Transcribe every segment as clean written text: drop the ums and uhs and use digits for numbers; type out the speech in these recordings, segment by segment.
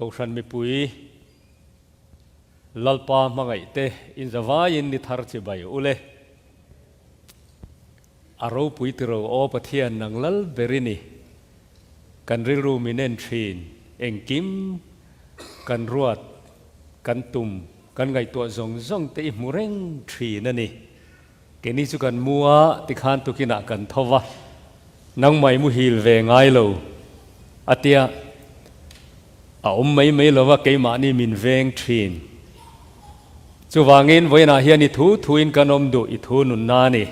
Kohhran mipui Lalpa hmangaihte inzavaiin ni thar chibai ule. A ropui tiro aw Pathian nang lal ber i ni. Kan rilru min en thin, engkim kan ruat, kan tum, kan ngaihtuah zawng zawng te i hmu reng thin a ni. Keini chu kan mu a, tikhan tukinah kan tho va, nangmah i muhil ve ngai lo a tia, a awm mai mai lo va, keimahni min veng thin. Chuvangin vawiinah hian i thu thuin kan awm duh, i thu nunna a ni.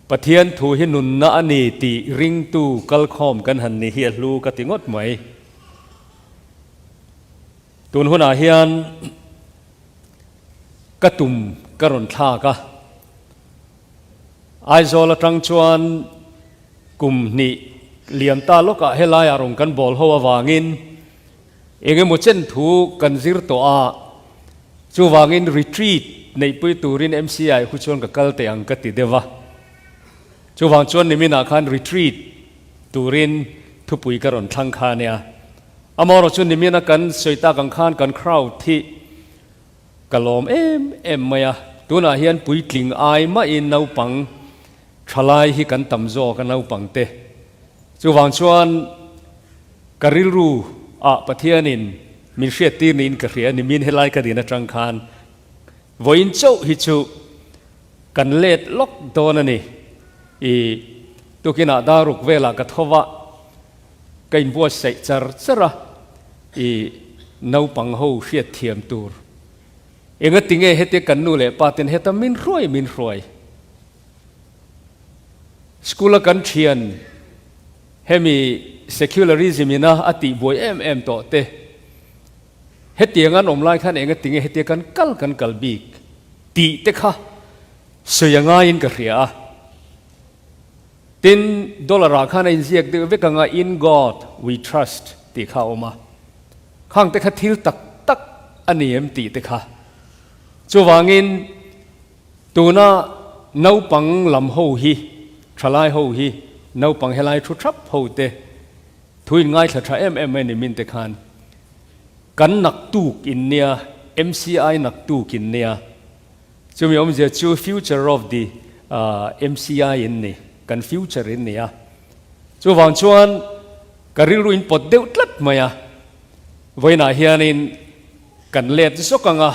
Pathian thu hi nunna a ni tih ringtu kalkhawm kan han ni hi a hlu ka ti ngawt mai. Tun hunah hian ka tum ka rawn thlak a, Aizawl atang chuan kum hnih liam ta lawkah helaiah rawn kan bawl ho avangin Eng emaw chen thu kan zir tawh a, chuvangin retreat neihpui turin MCI khu chuan ka kal teh ang ka ti deuh a. Chuvang chuan niminah khan retreat turin thupui ka rawn thlang kha ania. Amaherawh chu nimina kan sawi tak ang khan kan crowd hi ka lawm em em mai a, tunah hian puitling ai mahin naupang thalai hi kan tam zawk a naupang te. Chuvang chuan ka rilru ah Pathianin min hriattir niin ka hria a ni, min helai ka din atang khan vawiin chauh hi chu kan let lawk dawn a ni. I tukinah daruk velah ka tho va, ka inbuatsaih char char a, i naupang ho hriatthiam tur engatinge hetia kan nu leh pa ten heta min hruai min hruai. School a kan thian hemi secularism ina a tih buai em em tawh te, hetiang an awm lai khan enga tinge hetia kan kal kan kal bik tih te kha sawi a ngaiin ka hria a. Tin, dollar ah khan a inziak deuh vek anga In God we trust tih kha a awm a, khang te kha thil tak tak a ni em tih te kha. Chuvangin Tuna naupang lam ho hi, thalai ho hi, naupang helai thu thap ho te thu in ngaithla tha em em mai ni min te khan kan naktuk in nia, MCI naktuk in nia, chumi awmzia chu future of the MCI in ni, kan future in nia. Chuvang chuan ka rilru in pawt deuh tlat mai a, vawiinah hianin kan let zawk ang a,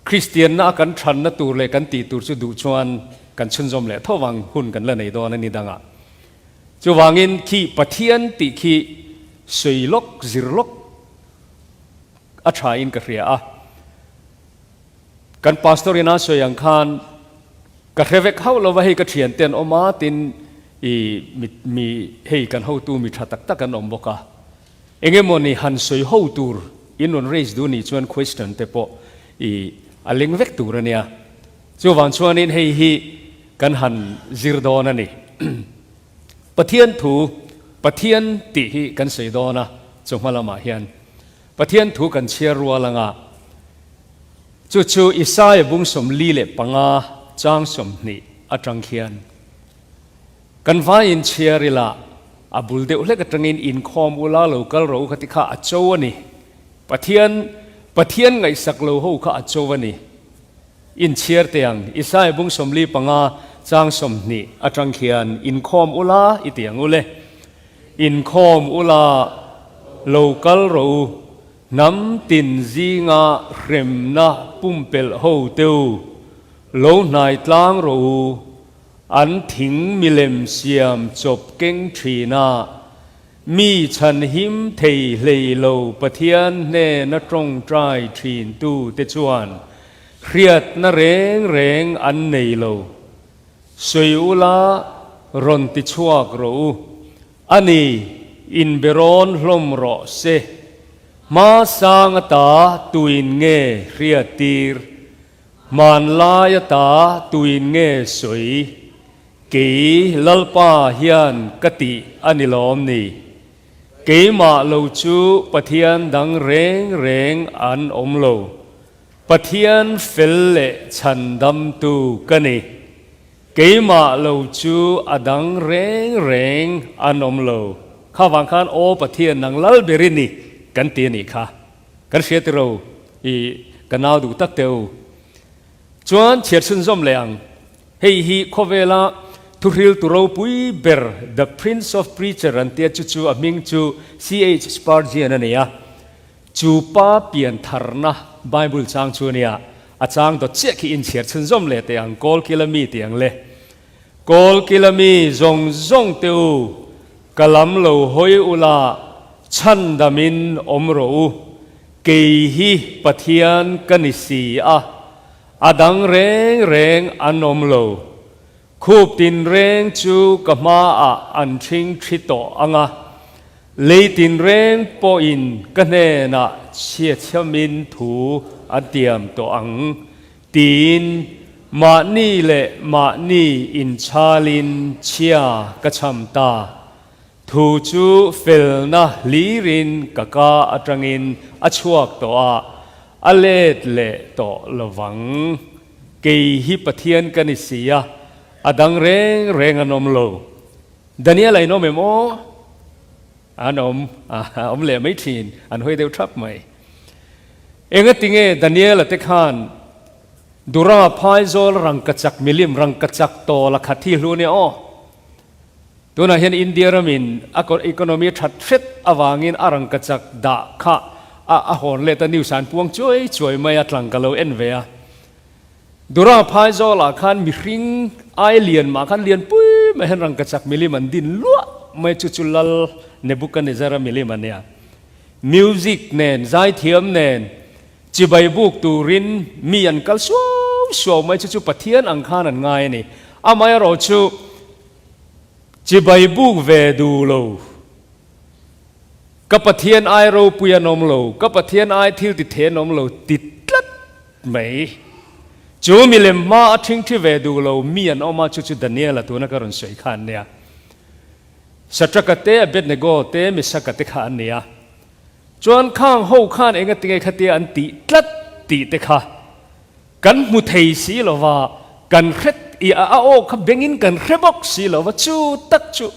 Kristianna a kan thanna tur leh kan tih tur chu duh chuan kan chhunzawm leh tho vang hun kan la nei dawn a ni dangah. Chuvangin khi Pathian tih khi sawi lawk, zir lawk a tha in ka hria a. Kan pastor in a sawi ang khan ka hre vek hauh lova hei ka thian te an awm a tin i mi mi hei kan hotu mi tha tak tak an awm bawk a. Engemawni han sawi ho tur in rawn raise duh nih chuan question te pawh i a leng vek tur a nia. Chuvang chuanin hei hi kan han zir dawn a ni. Pathian thu, Pathian tih hi kan sawi dawn a, chawhma lamah hian Pathian thu kan chhiar rual anga chu chu Isaia bung 45 chang 20 atang khian Kan vai in chhiar ila, a bul deuh hlek atangin inkhawm ula lo kal rawh u kha ti kha a cho a ni. Pathian, Pathian ngaihsak lo ho kha a cho a ni. In chhiar teh ang, Isaia bung 45 chang 20 atang khian inkhawm ula i ti ang ule. Inkhawm ula lo kal rawh u, hnam tin zinga hremna pumpelh ho teu lo hnai tlang rawh u. An thing milem siam chawp keng thin a, mi chhanhim thei hlei lo Pathian hnena tawngtai thin tu te chuan hriatna reng reng an nei lo. Sawi ula rawn ti chhuak rawh u. A ni, inberawn hlawm rawh se. Hma sang ata tuin nge hriattir? Hmanlai ata tuin nge sawi? Kei Lalpa hian ka tih a ni lawm ni? Keimah lo chu Pathian dang reng reng an awm lo. Pathian fel leh chhandamtu ka ni. Keimah lo chu a dang reng reng an awm lo. Kha vang khan Aw Pathian nang lal ber i ni kan ti a nih kha. Kan hria tiro i ka nau duh tak teh u. Chuan chhiar chhunzawm leh ang. Hei hi khawvela thuhril tu ropui ber The Prince of Preacher an tia chu chu a hming chu CH Spurgeon a ni a. Chu pa pian tharna Bible chang chu a nia. A chang dawt chiah khi inchhiar chhunzawm leh teh ang Kawlkila mi tih ang le. Kawlkila mi zawng zawng te u, ka lam lo hawi ula chhandamin awm rawh u. Kei hi Pathian ka ni si a, a dang reng reng an awm lo. Khup tinreng chu ka hmaah an ṭhing ṭhi tawh ang a, lei tinreng pawhin ka hnenah chhiachhiamin thu an tiam tawh ang, tiin mahni leh mahni inchhalin chhia ka chham ta. Thu chu felna hlirin ka ka atangin a chhuak tawh a, a let leh tawh lovang. Kei hi Pathian ka ni si a, a dang reng reng an awm lo. Daniel a inawm em aw? An awm, a awm leh mai thin, an hawi deuh thap mai. Engatinge Daniel-a te khan Dura phaizawl rangkachak milim rangkachak tawl a khat hi hlu nia aw? Tunah hian India ramin a economy a that hret avangin a rangkachak dah kha a a hawn let a, news ah an puang chuai chuai mai a, tlang ka lo en ve a. Dura Phaizawlah khan mihring ai lian mah khan lian pui mai hian rangkachak milim an din luah mai chu chu Lal Nebuchadnezzar-a milim a nia. Music nen, zaithiam nen, chibai buk turin mi an kal suau suau mai chu chu Pathian ang khan an ngai a ni. Amaherawhchu Chibai buk ve duh lo. Ka Pathian ai ropui an awm lo, ka Pathian ai thil ti thei an awm lo ti tlat mai. Chu milem hma a ṭhingṭhi ve duh lo mi an awm a, chu chu Daniel-a tuna ka rawn sawi kha an nia. Satraka te, Abednego te, Mesaka te kha an nia. Chuan khang ho khan engatinge khatia an tih tlat tih te kha Kan hmu thei si lo va, kan hre i a aw kha bengin kan hre bawk si lo va, chu tak chu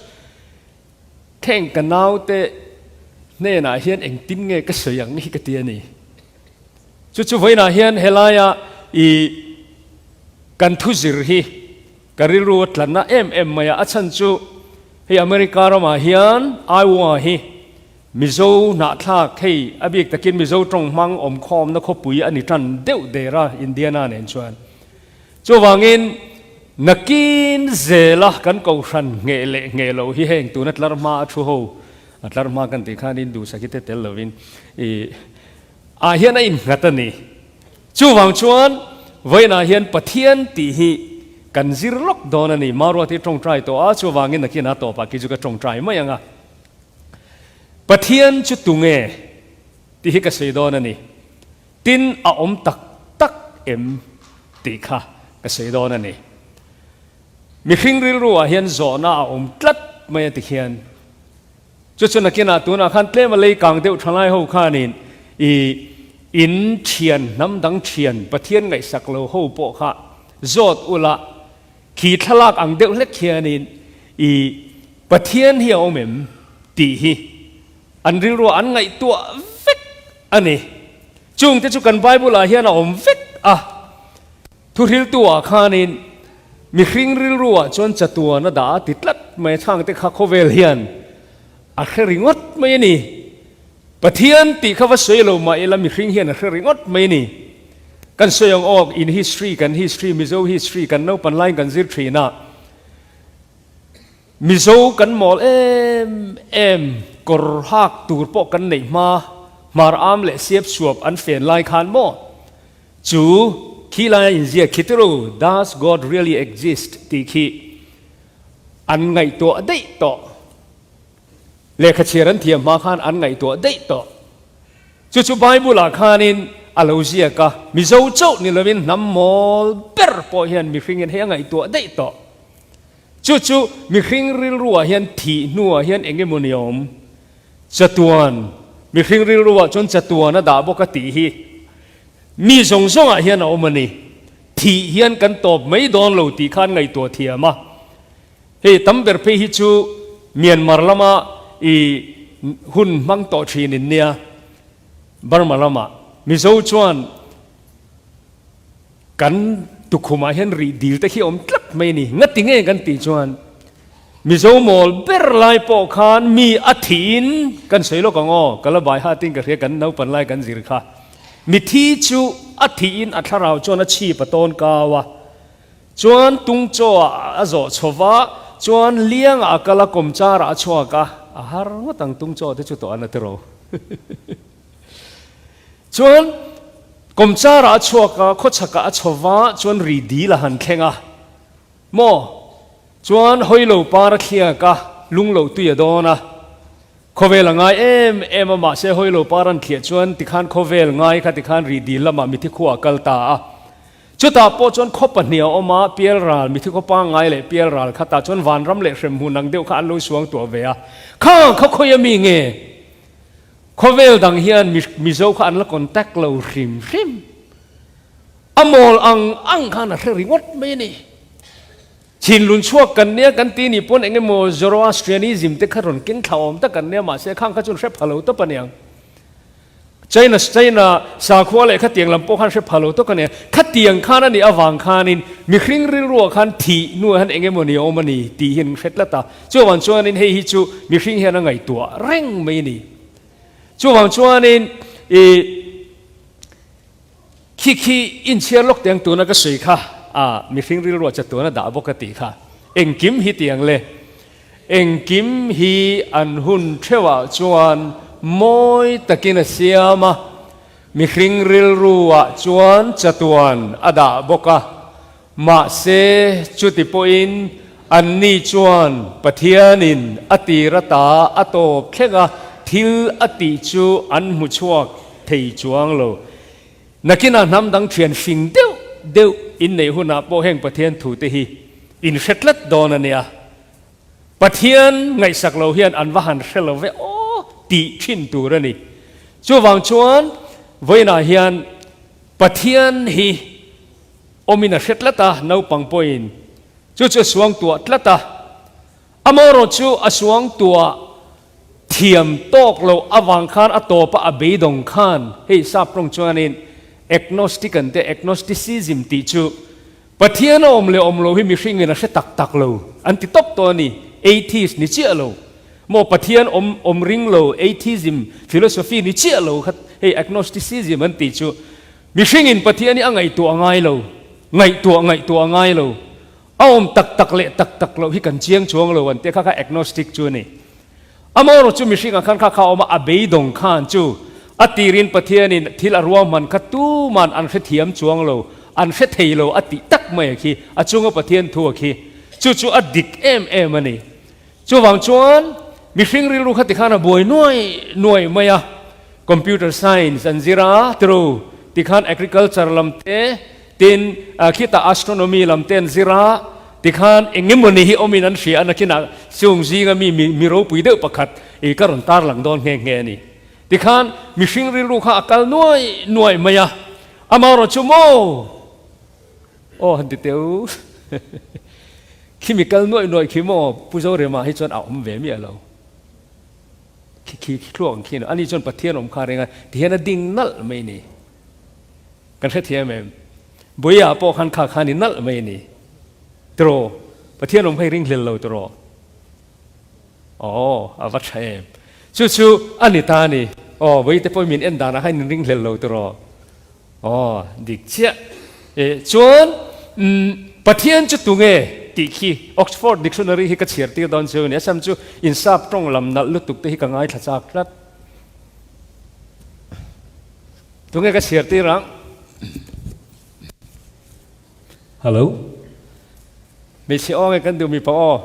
heng ka naute hnenah hian engtin nge ka sawi ang hi ka ti a ni. Chu chu vawiinah hian helaia i kan thu zir hi ka rilru a tlanna em em mai a, a chhan chu hei America ramah hian Iowa hi Mizo hnahthlak hei a bik takin Mizo tawng hmang awmkhawmna khawpui a ni tan deuh der a Indiana nen chuan. Chuvangin nakin zela kan kohhran ngheh leh ngheh loh hi heng tuna tlar hma a thu ho a tlar hma kan tih khanin duhsakhi te tel lovin i ah hian a innghat a ni. Chuvang chuan vawiinah hian Pathian tih hi kan zir lawk dawn a ni. Maruati tawngtai tawh a chuvangin nakin a tawpah khi chu ka tawngtai mai ang a. Pathian chu tunge tih hi ka sawi dawn a ni. Tin, a awm tak tak em tih kha ka sawi dawn a ni. Mihring rilruah hian zawhna a awm tlat mai a ti khian. Chu chu nakinah tunah khan tlem a lei kang deuh thalai ho khanin i in thian hnam dang thian Pathian ngaihsak lo ho pawh kha zawt ula Khi thlalak ang deuh hlek hianin i Pathian hi a awm em tih hi an rilruah an ngaihtuah vek a ni. Chungte chu kan Bible-ah hian a awm vek a. Thuhriltu-ah khanin mihring rilruah chuan chatuan a dah a ti tlat mai a, chhangte kha khawvel hian a hre ringawt mai a ni. Pathian tih kha va sawi lo mah ila mihring hian a hre ringawt mai a ni. Kan sawi ang awk in history kan history Mizo history kan naupan laiin kan zir thin a, Mizo kan mawl em em kawr hak tur pawh kan neih hma hmar am leh siap suap an fen lai khan maw chu khi laia inziak khi turu does God really exist tih khi an ngaihtuah daih tawh. Lehkha chhiar an thiam hma khan an ngaihtuah daih tawh. Chu chu Bible-ah khanin a lo ziak a, Mizo chauh ni lovin hnam mawl ber pawh hian mihringin hei a ngaihtuah daih tawh. Chu chu mihring rilruah hian thih hnuah hian eng emaw ni awm? Chatuan, mihring rilruah chuan chatuan a dah bawk a tih hi mi zawng zawngah hian a awm a ni. Thih hian kan tawp mai dawn lo tih kha an ngaihtuah thiam a. Hei tam ber phei hi chu Myanmar lama i hun hmang tawh thin in nia Burma lamah Mizo chuan kan tukhumah hian rih dil te khi a awm tlat mai a ni. Ngati nge kan tih chuan Mizo mawl ber lai pawh khan mi a thiin kan sawi lawk ang aw, ka la bai hat in ka hria kan naupan lai kan zir kha. Mithi chu a thiin a thlarau chuan a chhip a tawn kau a, chuan tung chaw ah a zawh chho va, chuan liang ah a kal a, kawmchar ah a chhuak a, a har ngawt ang tung chaw te chu tawh an a tiro. Chuan kawmchar ah a chhuak a, khawchhak ah a chho va, chuan ri dil a han thleng a, maw? Chuan hawi lo par a thliak a, lung loh tui a dawn a. Khawvel a ngai em em a, mahse hawi lo par an thliah chuan tikhan khawvel ngai kha tikhan rih dil lamah mithi khua a kal ta a. Chutah pawh chuan khaw pahnih a awm a, Pialral, mithi khaw pangngai leh Pialral kha tah chuan vanram leh hremhmun ang deuh kha an lo suang tuah ve a. Kha kha khawi a mi nge? Khawvel dang hian Mizo kha an la contact lo hrim hrim. A mawl ang ang khan a hre ringawt mai a ni. Thinlun chhuak kan nia kan ti nih pawn eng emaw Zoroastrianism te kha rawn keng thla awm tak an nia mahse khang kha chuan hre pha lo tawp a niang. China China sakhua leh khatiang lam pawh khan hre pha lo tawk a nia. Khatiang khan a nih avang khanin mihring rilruah khan thih hnuah hian eng emaw ni a awm a ni tih hi an hre tlat a. Chuvang chuanin hei hi chu mihring hian a ngaihtuah reng mai a ni. Chuvang chuanin ih Khi khi inchhiar lawk tiang tuna ka sawi kha a mihring rilruah chatuan a dah bawk a tih kha. Engkim hi tiang le. Engkim hi an hun theuhah chuan mawi takin a siam a, mihring rilruah chuan chatuan a dah bawk a. Mahse chuti pawhin anni chuan Pathianin a tir ata a tawp thleng a, thil a tih chu an hmu chhuak thei chuang lo. Nakinah hnam dang thian fing deuh deuh in neih hunah pawh heng Pathian thute hi in hre tlat dawn a nia. Pathian ngaihsak lo hian an va han hre lo ve aw tih thin tur a ni. Chuvang chuan vawiinah hian Pathian hi awmin a hre tlat a, naupang pawhin chu chu a suangtuah tlat a. Amaherawh chu a suangtuah thiam tawk loh avang khan a tawpa a beidawng khan hei sap tawng chuanin agnostic an te agnosticism tih chu Pathian a awm leh awm lo hi mihringin a hre tak tak lo an ti tawp tawh a ni, atheist ni chiah lo maw Pathian awm awm ring lo atheism philosophy ni chiah lo kha hei agnosticism an tih chu mihringin Pathian hi a ngaihtuah a ngai lo ngaihtuah ngaihtuah a ngai lo A awm tak tak leh tak tak loh hi kan chiang chuang lo an tih kha kha agnostic chu a ni. Amaherawh chu mihringah khan kha kha a awm a, a beidawng khan chu a tirin Pathianin thil a ruahman kha tuman an hrethiam chuang lo, an hre thei lo a tih tak mai a khi, a chunga Pathian thu a khi. Chu chu a dik em em a ni. Chuvang chuan mihring rilru kha tikhan a buai nuai nuai mai a, computer science an zir a, tiro tikhan agriculture lam te, tin khitah astronomy lam te an zir a, tikhan eng emawni hi awmin an hria a, nakinah chung zinga mi mi ropui deuh pakhat i ka rawn tarlang dawn nghe nghe a ni. Tikhan mihring rilru kha a kal nuai nuai mai a, amaherawh chu maw? Aw han ti teu. Khi mi kal nuaih nuaih khi maw Pu Zorema hi chuan a awm ve miah lo. Khi khi khi thluak ang khi a ni chuan Pathian awm kha reng a ti hian a ding nalh mai ni. Kan hrethiam em? Buia pawh khan kha khan i nalh mai ni. Tiraw? Pathian awm kha i ringhlel lo tiraw? Aw a va tha em. Chu chu a ni ta a ni. Aw Buite pawh min en danah khan in ringhlel lo tiraw? Aw, dik chiah. E, chuan, umm, Pathian chu tunge tih khi Oxford Dictionary hi ka chhiar tir dawn cheu a ni. A chhan chu insap tawng lam nalh lutuk te hi ka ngaithla chak tlat. Tunge ka chhiar tir ang? Hello? Hmeichhe aw nge kan duh mipa aw?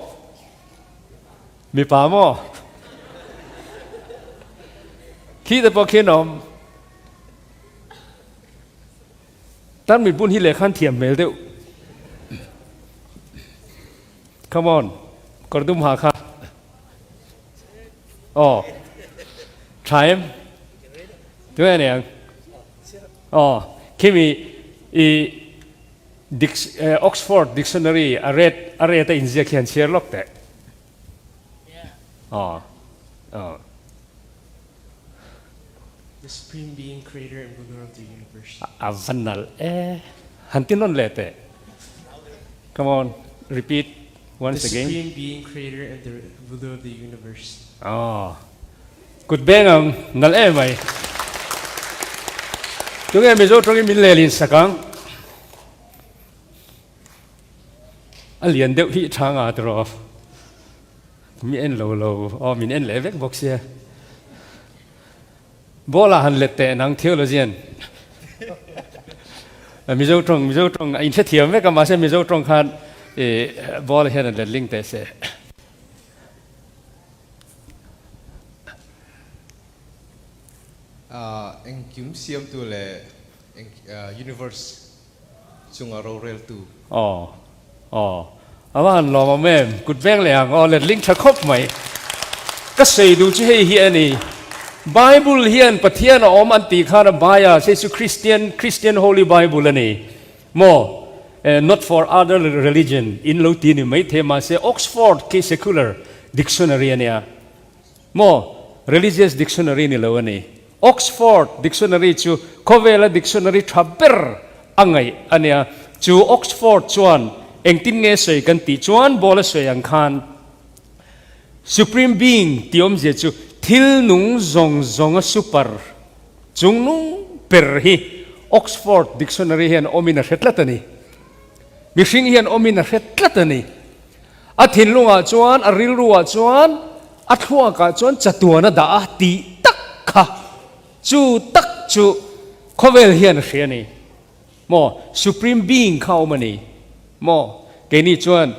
Mipa maw? Khi te pawh khi an awm. Tan mit bun hi lehkha an thiam hmel deuh. Come on, kawr dum ha kha. Aw, tha em? Tunge ni ang? Aw, khimi i Oxford Dictionary a red a red a inziak hi han chhiar lawk teh. Aw. Aw. The Supreme Being, Creator and Ruler of the Universe. A va nalh e. Han ti nawn leh teh. Come on, repeat once The again. Supreme Being, Creator and the Ruler of the Universe. Aw. Kut beng ang nalh em mai. Tunge Mizo tawngin min lelin sak ang. A lian deuh hi tha nga tiraw. Mi en lo lo aw min en leh vek bawk sia. Ball ah han let teh nang theologian. Mizo tawng Mizo tawng a inhrethiam vek a mahse Mizo tawng khan i ball hian an let ling teh se. Engkim siamtu leh universe chunga roreltu. Aw aw a va han lawm awm em kut veng leh ang aw letling tha khawp mai ka sawi duh chu hei hi a ni Bible hian Pathian a awm an tih khan a baia hei chu Christian Christian Holy Bible a ni maw not for other religion in lo ti ni maithei mahse Oxford khi secular dictionary a nia Maw? Religious dictionary ni lo a ni. Oxford Dictionary chu khawvela dictionary tha ber a ngaih a nia. Chu Oxford chuan engtin nge sawi kan tih chuan ball a sawi ang khan Supreme Being tih awmzia chu thil nung zawng zawnga super chung nung ber hi Oxford Dictionary hian awmin a hre tlat a ni. Mihring hian awmin a hre tlat a ni. A thinlungah chuan, a rilruah chuan, a thluakah chuan chatuan a dah a tih tak kha chu tak chu khawvel hian a hria a ni. Maw? Supreme Being kha a awm a ni. Maw? Keini chuan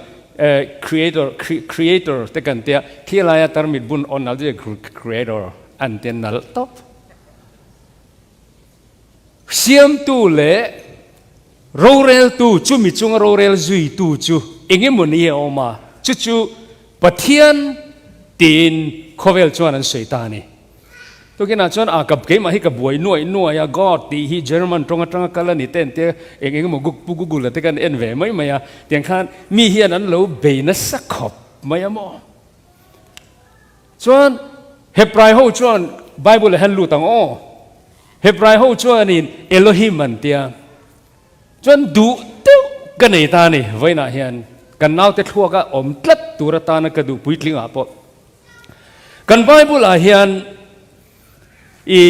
Creator, Creator te kan tia, khi laia tarmit bun awn nalh chu Creator an tia nalh tawp. Siamtu leh roreltu, chumi chunga rorel zuitu chu eng emaw ni a awm a, chu chu Pathian tiin khawvel chuan an sawi ta a ni. Tukinah chuan a ka keimah hi ka buai nuaih nuaih a, God tih hi German tawng atanga kal a ni te an tia, eng eng emaw Pu Google a te kan en ve mai mai a, tiang khan mi hian an lo bei nasa khawp mai a maw? Chuan Hebrai ho chuan Bible ah hian lut ang aw. Hebrai ho chuanin Elohim an tia. Chuan duh deuh ka nei ta a ni vawiinah hian kan naute thluaka awm tlat tur atana ka duh puitling ah pawh. Kan Bible ah hian i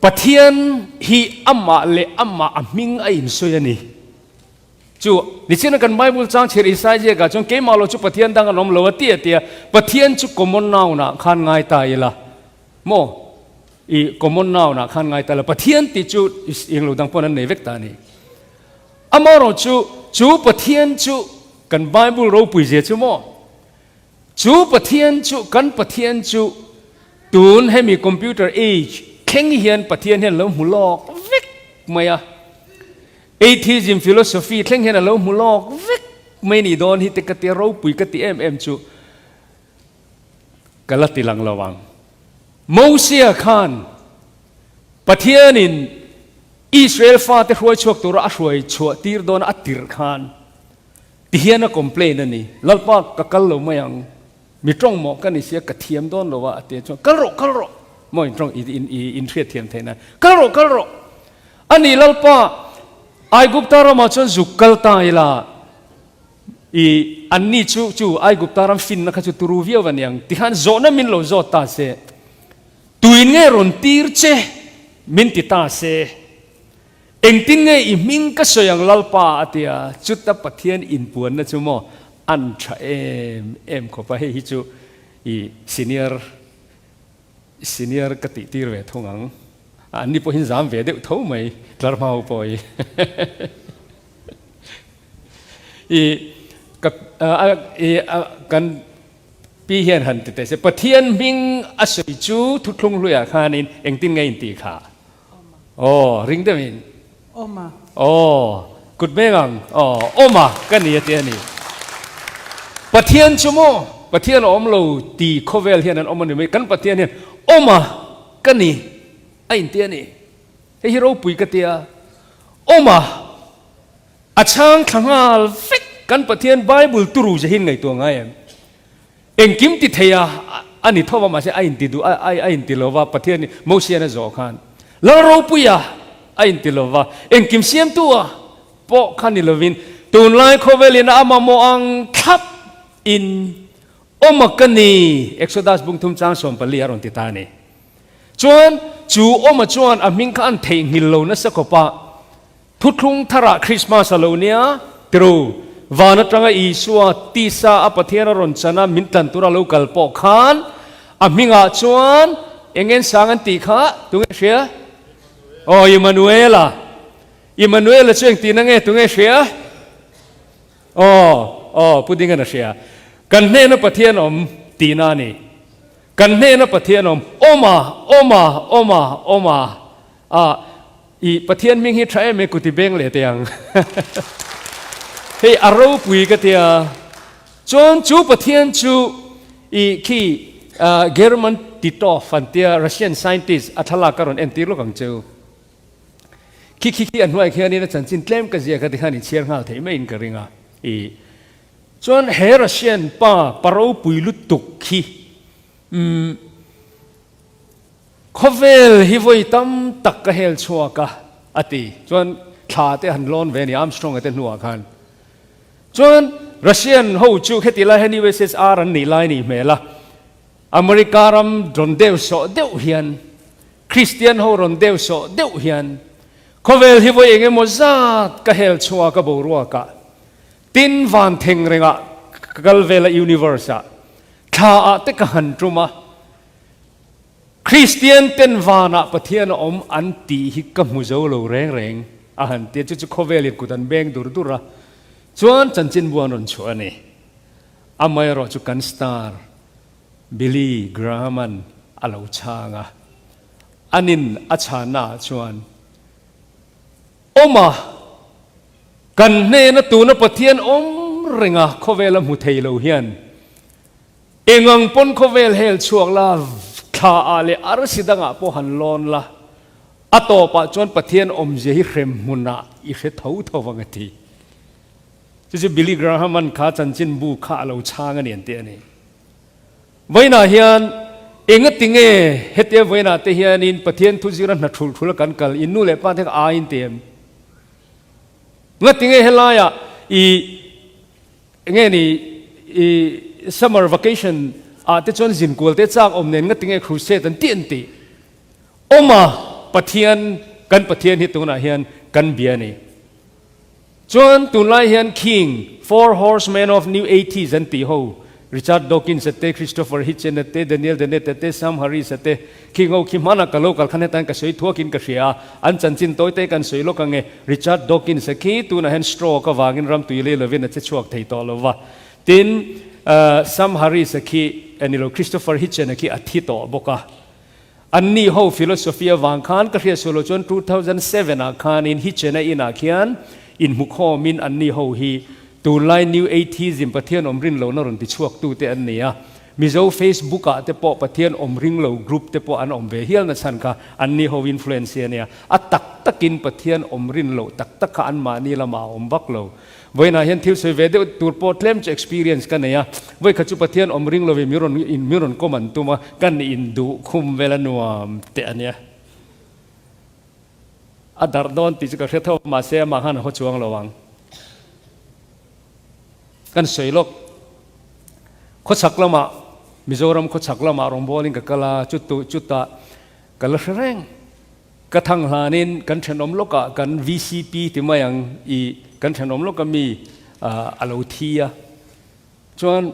Pathian hi amah leh amah a hming a insawi a ni. Chu nichina kan Bible chang chhir Isaiah ziakah chuan keimah lo chu Pathian dang an awm lo a ti a ti a, Pathian chu common noun ah khan ngai ta ila maw? I common noun ah khan ngai ta ila Pathian tih chu englo dang pawn an nei vek ta a ni. Amaherawh chu chu Pathian chu kan Bible ropui zia chu maw? Chu Pathian chu kan Pathian chu tun hemi computer age thleng hian Pathian hian lo hmu lawk vek mai a. Atheism philosophy thleng hian a lo hmu lawk vek mai nih dawn hi te ka tia ropui ka ti em em chu ka la ti lang lo ang. Mosia khan Pathianin Israel fate hruai chhuak tura a hruai chhuah tir dawn a tirh khan ti hian a complain a ni, Lalpa ka kal lo mai ang, Mi tawng maw ka ni sia ka thiam dawn lo a a ti chuan kal rawh kal rawh maw in tawng i in hriat thiam theih nan kal rawh kal rawh a ni Lalpa Aigupta ramah chuan zuk kal ta ila i an ni chu chu Aigupta ram finna kha chu turu viau a niang tikhan zawhna min lo zawt ta se tuin nge rawn tir che min ti ta se Engtin nge i hming ka sawi ang Lalpa a ti a, chuta Pathian inpuanna chu maw an tha em em khawp a, hei hi chu i senior senior ka tih tir ve thung ang, an ni pawhin zam ve deuh tho mai tlar hma ho pawh hi i ka i kan pi hian han ti teh se Pathian hming a sawi chu thuthlung hluiah khanin engtin nge intih kha? Aw, ring deuh in. Awma. Aw, kut beng ang. Aw, awma ka ni a ti a ni. Pathian chu maw, Pathian a awm lo ti khawvel hian an awm a ni mai. Kan Pathian hian awma ka ni a inti a ni. Hei hi ropui ka tia. Awma a chhang thla nghal vek kan Pathian Bible turu zehin ngaihtuah ngai em? Engkim ti thei a a ni tho va mahse a inti duh a a inti lo va Pathian in Mosian a zawh khan Lal ropuia a inti lo va engkim siamtu a pawh kha ni lovin tunlai khawvelin a mamawh ang thlap in awm a ka ni Exodus bung thum chang 14 a rawn ti ta a ni. Chuan chu awma chuan a hming kha an theihnghilh lo nasa khawp a, Thuthlung tharah Krismas a lo nia, tiru, van atanga Isua tisa a Pathian a rawn chan a min tlan tura lo kal pawh khan a hmingah chuan eng en sang an tih kha tunge hria? Aw Immanuela. Immanuela chu engtihna nge tunge hria? Aw, aw, Pu Dingan a hria. Kan hnena Pathian awm tihna a ni. Kan hnena Pathian awm, awma, awma, awma, awma. A, i Pathian hming hi tha em e kuti beng leh teh ang. Hei a ropui ka tia. Chuan chu Pathian chu i khi German Titov an tia Russian scientist a thlalak ka rawn entir lawk ang cheu. Khi khi khi a hnuai khianin a chanchin tlem ka ziak a tikhan i chhiar nghal theih maiin ka ring a. I chuan he Russian pa pa ropui lutuk khi umm Khawvel hi vawi tam tak ka hel chhuak a, a ti. Chuan thla te han lawn ve a ni, Armstrong-a te hnuah khan. Chuan Russian ho chu heti lai hian USSR an nih lai nih hmel a, America ram rawn deuh sawh deuh hian, Christian ho rawn deuh sawh deuh hian, khawvel hi vawi eng emaw zat ka hel chhuak a boruakah, tin van theng rengah ka kal vel a universe-ah, thla ah te ka han tum a, Kristian ten vanah Pathian a awm an tih hi ka hmu zo lo reng reng a han ti a, chu chu khawvelin kut an beng dur dur a, chuan chanchinbu an rawn chhuah a ni. Amaherawh chu kan star Billy Graham-a'n a lo chhang a, anin a chhannaah chuan, Awm a, kan hnena tuna Pathian awm renga khawvela hmu thei lo hian, Engang pawn khawvel hel chhuak la, thla ah leh arsi dangah pawh han lawn la, a tawpah chuan Pathian awmzia hi hrem hmunah i hre tho tho vang a ti. Chu chu Billy Graham-a'n kha chanchinbu kha a lo chhang a ni an ti a ni. Vawiinah hian enga tinge hetia vawiinah te hianin Pathian thu zira hna thul thul a kan kal, in nu leh pa te kha aiin ti em? Nga tinge helaiah i Enge ni i summer vacation ah te chuan zin kual te chak awm nen nga tinge crusade an tih an tih awm a Pathian kan Pathian hi tunah hian kan bia a ni. Chuan tunlai hian King, Four Horsemen of New Atheist an tih ho Richard Dawkins a te, Christopher Hitchens a te, Daniel Dennett a te, Sam Harris a te Khing ho khi hmanah ka lo kal khan hetan ka sawi thuakin ka hria a, an chanchin tawi te kan sawi lawk ange. Richard Dawkins a khi tunah hian stroke avangin ram tui lei lovin a che chhuak thei tawh lo va. Tin, Sam Harris a khi, a ni lo, Christopher Hitchens a khi a thi tawh bawk a. Anni ho philosophy avang khan ka hriat sual lo chuan 2007 ah khanin Hitchens a inah khian inhmukhawmin anni ho hi tunlai New Atheism Pathian awm rin lohna rawn ti chhuaktute an ni a. Mizo Facebook ah te pawh Pathian awm ring lo group te pawh an awm ve hial na chhan kha an ni ho influence hi a nia. A tak takin Pathian awm rin loh tak tak kha an mahni lamah a awm vak lo. Vawiinah hian thil sawi ve deuh tur pawh tlem chu experience ka nei a. Vawikhat chu Pathian awm ring lovin min rawn in min rawn kawm an tum a, kan induh khum vel a nuam teh a nia. A darh dawn tih chu ka hre tho mahse amah khan a haw chuang lo ang. Kan sawi lawk. Khawchhak lamah, Mizoram khawchhak lamah rawngbawlin ka kal a, chutu chutah ka la hre reng. Ka thang hlanin kan thenawm lawkah kan VCP ti mai ang i kan thenawm lawka mi a lo thi a. Chuan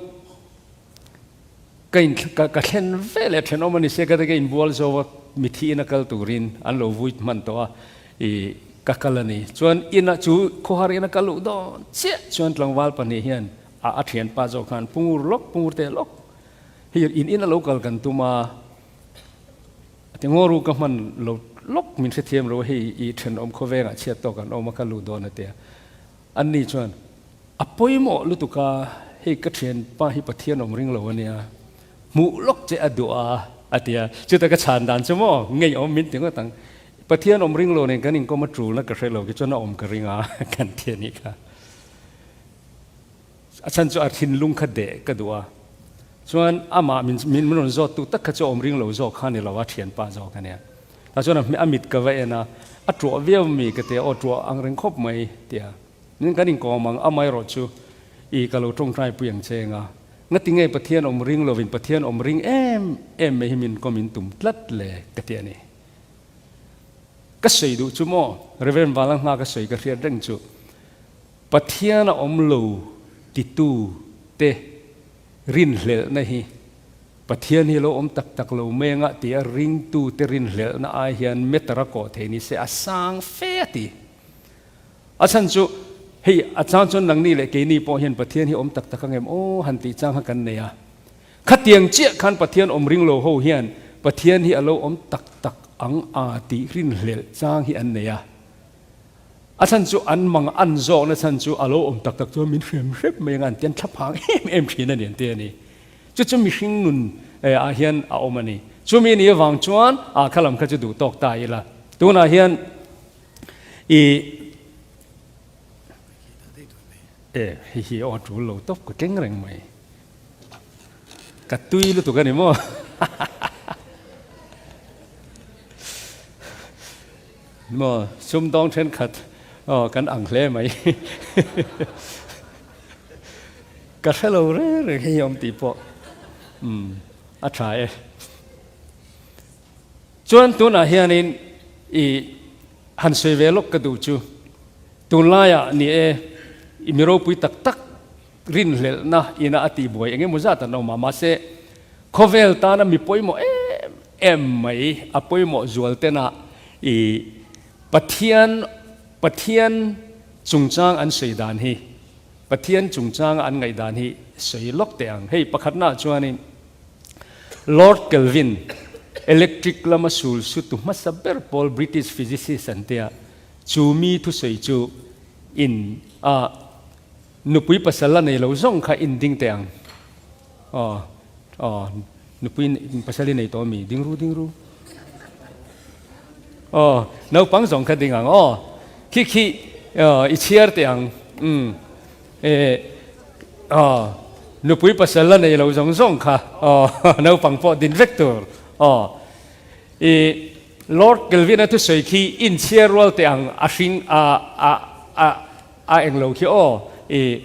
ka in ka ka thlen ve leh thenawm a ni se ka te ka inbual zo a, mithi ina kal turin an lo vui hman tawh a i ka kal a ni. Chuan ina chu khawhar ina kal luh dawn chiah chuan tlangval pahnih hian a a thianpa zawk khan pungur lawk pungur teh lawk hei in ina lo kal kan tum a, a ti ngaw ru ka hman lo lawk min hrethiam lo hei i thenawm khawvengah chhiat tawk an awm a ka luh dawn a tia. Anni chuan, A pawimawh lutuk a, hei ka thianpa hi Pathian awm ring lo a nia, hmuh lawk che a duh a, a ti a. Chutah ka chhan dan chu maw, ngeiawm min ti ngawt ang. Pathian awm ring lo nen kan inkawm a tulna ka hre lo, tichuan a awm ka ring a, kan ti a nih kha. A chhan chu a thinlung kha deh ka duh a. Chuan amah min min rawn zawt tu tak kha chu a awm ring lo zawk kha a ni lo a, thianpa zawk a nia. Tah chuan a mit ka va en a, a tuah viau mi ka ti a, aw tuah ang reng khawp mai tia. Nin kan inkawm ang, amaherawh chu i ka lo tawngtai pui ang che eng a. Ngati nge Pathian awm ring lovin Pathian awm ring em em mai hi min kawm in tum tlat le ka ti a ni. Ka sawi duh chu maw, Reverend Valanghna ka sawi ka hriat reng chu, Pathian a awm lo titu te rinhlelhna hi Pathian hi lo awm tak tak lo mai anga tia ringtu te rinhlelhna ai hian meter a kawh thei ni se a sang fe a ti. A chhan chu hei a chang chuan nangni leh keini pawh hian Pathian hi awm tak tak ang em aw han tih chang kha kan nei a. Khatiang chiah khan Pathian awm ring lo ho hian Pathian hi a lo awm tak tak ang a tih rinhlelh chang hi an nei a. A chhan chu an mang an zawkna chhan chu a lo awm tak tak chuan min hrem hrep mai anga an ti an thlaphang em em thin a ni an ti a ni. Chu chu mihring nun ah hian a awm a ni. Chumi ni avang chuan ah kha lam kha chu duh tawk ta ila. Tunah hian i e hei hi aw tul lo tawp ka keng reng mai. Ka tui lutuk a ni maw? Maw sumdawng thenkhat aw kan ang hle mai. Ka hre lo reng reng hei awm tih pawh umm a tha e. Chuan tunah hianin i han sawi ve lawk ka duh chu tunlaiah ni e i mi ropui tak tak rinhlelhna ina a tihbuai eng emaw zat an awm a, mahse khawvel tana mi pawimawh em em mai a pawimawh zual tena i Pathian Pathian chungchang an sawi dan hi Pathian chungchanga an ngaih dan hi sawi lawk teh ang. Hei pakhatnaah chuanin Lord Kelvin electric lama sul sutu hmasa ber pawl British physicist an tia chu mi thusawi chu in a Nupui pasal la nei lo zawng kha in ding teh ang. Aw, aw, nupui pasal i nei tawh mi? Ding ru, ding ru. Aw, naupang zawng kha ding ang. Aw, khi khi, aw, i chhiar teh ang. Umm, e, aw, nupui pasal la nei lo zawng zawng kha, aw, naupang pawh din vek tur. Aw, i Lord Kelvin-a thusawi khi in chhiar rual teh ang, a hring, a, a, a, A englo khi aw i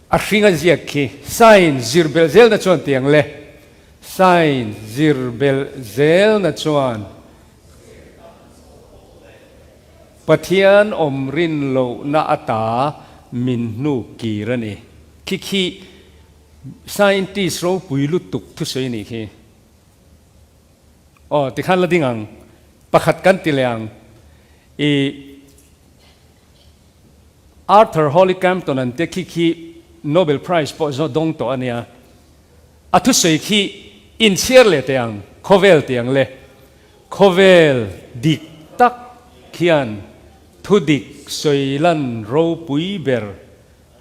a hring a ziak khi sign zir belh zelna chuan tiang le sign zir belh zelna chuan Pathian awm rin lohna ata min hnuk kir a ni khi khi scientist ropui lutuk thusawi a nih khi. Aw tikhan la ding ang, pakhat kan ti leh ang. I Arthur Holly Campton an te khi khi Nobel Prize pawh zawh dawng tawh a nia. A thusawi khi inchhiar leh teh ang, khawvel tih ang le. Khawvel dik tak khian thudik sawi lan ropui ber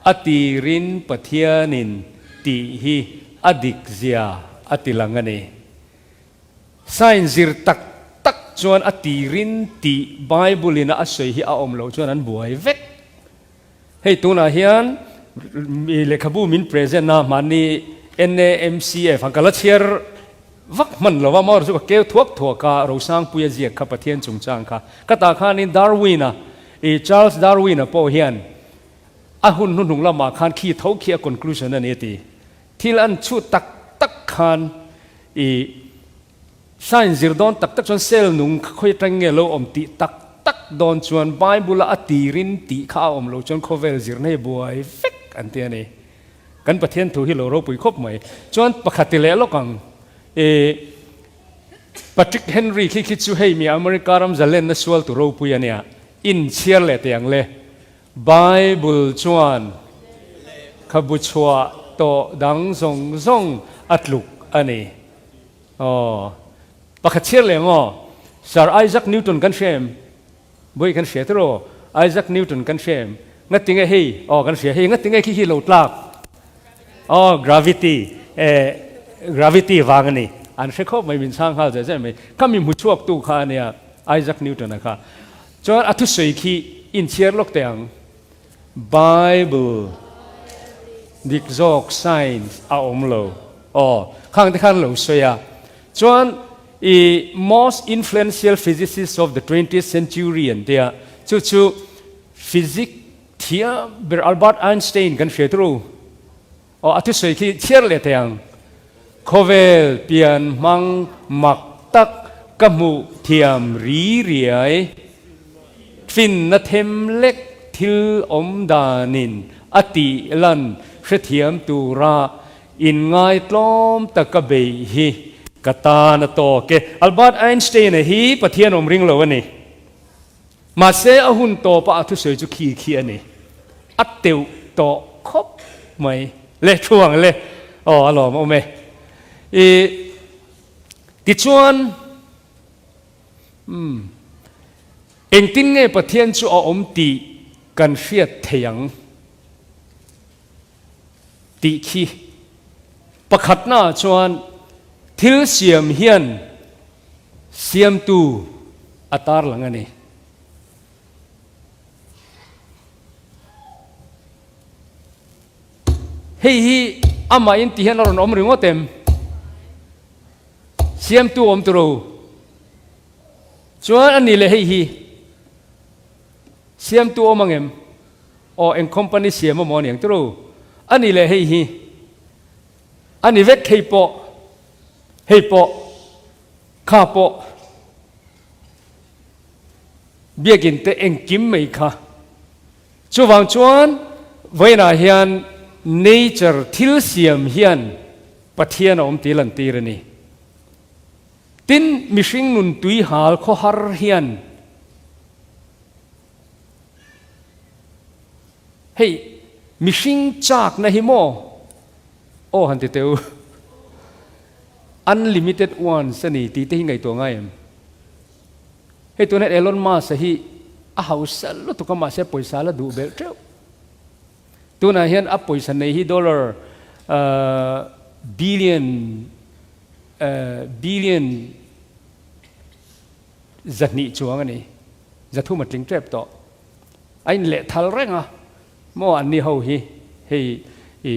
A tirin Pathianin tih hi a dik zia a ti lang a ni. Science zir tak tak chuan a tirin tih Bible-in a sawi hi a awm loh chuan an buai vek. Hei tunah hian lehkhabu min present a, mahni NAMCF ang ka la chhiar vak hman lo a, amaherawhchu chu ka keu thuak thuak a, Rosangpuia ziak kha Pathian chungchang kha. Ka tah khanin Darwin-a, Charles Darwin-a pawh hian A hun hnuhnung lamah khan khi tho khi a conclusion a ni a ti. Thil an chhut tak tak khan i science zir dawn tak tak chuan cell nung kha khawi atang nge lo awm tih tak tak dawn chuan Bible a a tirin tih kha a awm lo chuan khawvel zirna hi buai vek an ti a ni. Kan Pathian thu hi lo ropui khawp mai. Chuan pakhat ti leh lawk ang i Patrick Henry khi khi chu hei mi America ram zalenna sual tu ropui a nia. Inchhiar leh teh ang le. Bible chuan khabu chhuah tawh dang zawng zawng a tluk a ni. Aw, pakhat chhiar leh ang aw. Sir Isaac Newton kan hria em? Bawi kan hria tiraw? Isaac Newton kan hria em? Ngatinge hei, aw kan hria hei, ngatinge khi hi lo tlak? Aw, gravity, eh, gravity vang a ni. An hre khawp mai, min chhang nghal zeh zeh mai. Kha mi hmu chhuaktu kha a nia, Isaac Newton-a kha. Chuan a thusawi khi inchhiar lawk teh ang. Bible. Dik zawk science a awm lo. Aw, khang te khan lo sawi a. Chuan i most influential physicist of the twentieth century an tia, chu chu physic thiam ber Albert Einstein kan hria turu. Aw, a thusawi khi chhiar leh thei ang. Khawvel pian hmang mak tak ka hmuh thiam ri riai. Finna them lek thil awm danin a tih lan hrethiam tura inngaitlawm taka beih hi ka tan a tawk e. Albert Einstein-a hi Pathian awm ring lo a ni. Mahse a hun tawpa a thusawi chu khi khi a ni. A teuh tawh khawp mai. Le thu ang le. Aw a lawm awm e. I tichuan umm engtin nge Pathian chu a awm tih kan hriat thei ang tih khi pakhatnaah chuan thil siam hian Siamtu a tarlang a ni. Hei hi amahin ti hian a rawn awm ringawt em? Siamtu awm turu. Chuan a ni leh hei hi siamtu awm ang em? Aw eng company siam amaw a ni ang turu. A ni leh hei hi a ni vek hei pawh. Hei pawh, kha pawh, biakinn te engkim mai kha. Chuvang chuan vawiinah hian nature thil siam hian Pathian a awm tih lantir a ni. Tin, mihring nun tui hal khawhar hian hei mihring chakna hi maw Aw han ti teh u. Unlimited ones a ni tih te hi ngaihtuah ngai em? Hei tunah Elon Musk-a hi a hausa lutuk a mahse pawisa la duh belh teuh. Tunah hian a pawisa nei hi dollar billion billion 200 chuang a ni. 300 a tling tep tawh. A inlehthal reng a. Maw anni ho hi hei i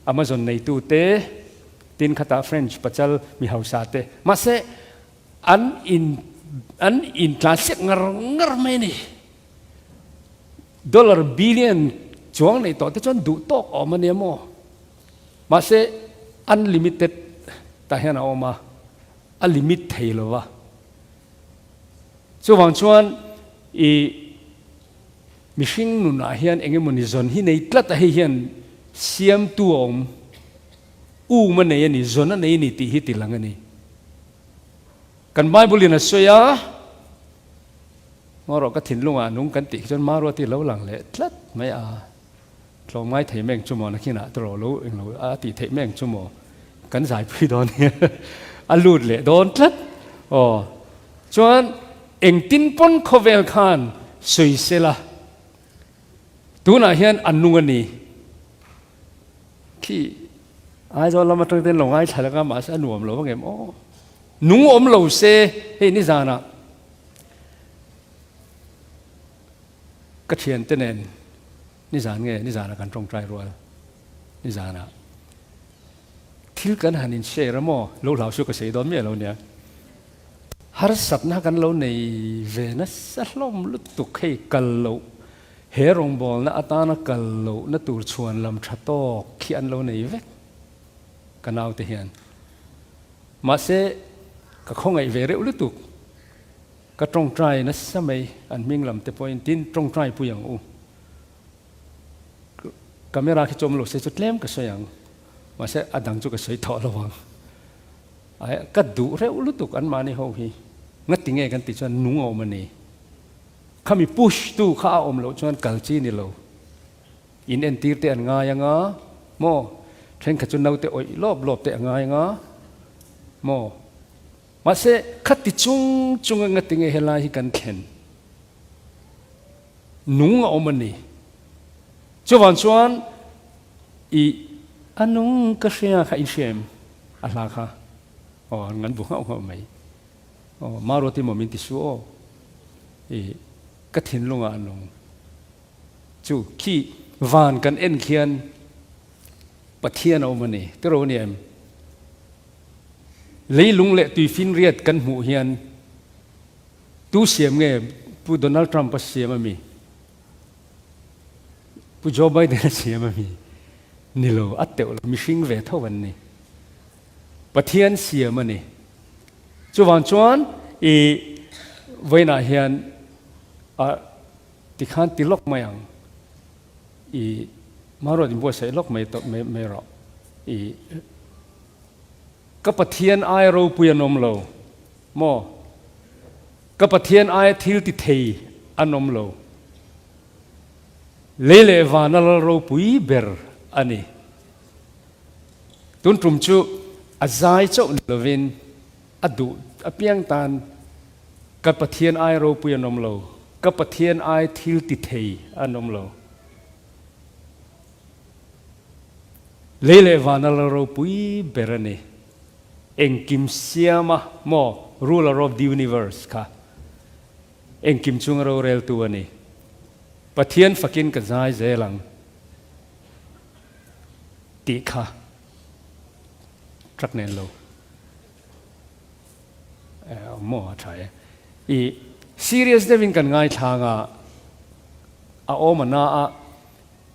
Amazon neitu te, tin khatah French pachal mi hausa te, mahse an in an in tlansiak ngar ngar mai a ni. Dollar billion chuang nei tawh te chuan duh tawk awm a nia maw. Mahse unlimited tah hian a awm a, a limit thei lo va. Chuvang chuan i Mihring nunah hian eng emawni zawn hi nei tlat a, hei hian siamtu a awm, um a nei a ni, zawn a nei a ni tih hi ti lang a ni. Kan Bible in a sawi a, Ngaw rawh ka thinlungah nung kan tih khi chuan Maruati lo lang leh tlat mai a, tlawmngai thei meng chu maw nakinah tawrh lo englo a tih theih meng chu maw kan zaipui dawn hi a lut leh dawn tlat aw. Chuan Engtin pawn khawvel khan sawi sela, tunah hian a nung a ni. Khi Aizawl lam atang ten lo ngaithla laka mahse a nuam lo angem aw. Nung awm lo se hei nizanah ka thiante nen nizan nge nizanah kan tawngtai rual nizanah thil kan han in share a maw lo hlau chu ka sawi dawn miah lo nia. Harsatna kan lo nei ve nasa hlawm lutuk hei kal loh, he rawngbawlna atana kal lohna tur chhuan lam tha tawk khi an lo nei vek ka naute hian. Mahse ka khawngaih ve reuh lutuk, ka tawngtai nasa mai an hming lam te pawhin tin tawngtai pui ang u. Camera khi chu awm lo se chu tlem ka sawi ang, mahse a dang chu ka sawi tawh lo ang. Aih, ka duh reuh lutuk an mahni ho hi. Ngati nge kan tih chuan nung a awm a ni. Khami push tu kha a awm loh chuan kal chi ni lo. In entir te an ngai anga maw? Thenkhat chu naute awih lawp lawp te a ngai anga maw? Mahse, khati chung chunga ngati nge helai hi kan thlen? Nung a awm a ni. Chuvang chuan i a nung ka hria kha in hria em? A hla kha aw an ngan bu nghauh nghauh mai. Aw Maruati maw min ti su aw. I ka thinlungah a nung. Chu khi van kan en khian. Pathian a awm a ni. Tiraw a ni em? Leilung leh tuifinriat kan hmuh hian tu siam nge Pu Donald Trump a siam a mi? Pu Joe Biden a siam a mi? Ni lo, a teuh lo, mihring ve tho an ni. Pathian siam a ni. Chuvang chuan i vawiinah hian a tikhan ti lawk mai ang. I hmanruat inbuatsaih lawk mai tawh mai mai rawh. I ka Pathian aia ropui an awm lo maw? Ka Pathian aia thil ti thei an awm lo. Lei leh vana lal ropui ber a ni. Tun tum chu a zai chauh ni lovin a duh apiang tan ka Pathian ai ropui an awm lo, ka Pathian ai thil ti thei an awm lo. Lei leh vana lal ropui ber a ni. Engkim siama maw ruler of the universe kha engkim chunga roreltu a ni. Pathian fakin ka zai zel ang. Tih kha truck nen lo maw a tha e. I serious deuhin kan ngaithlang a, a awm a na a,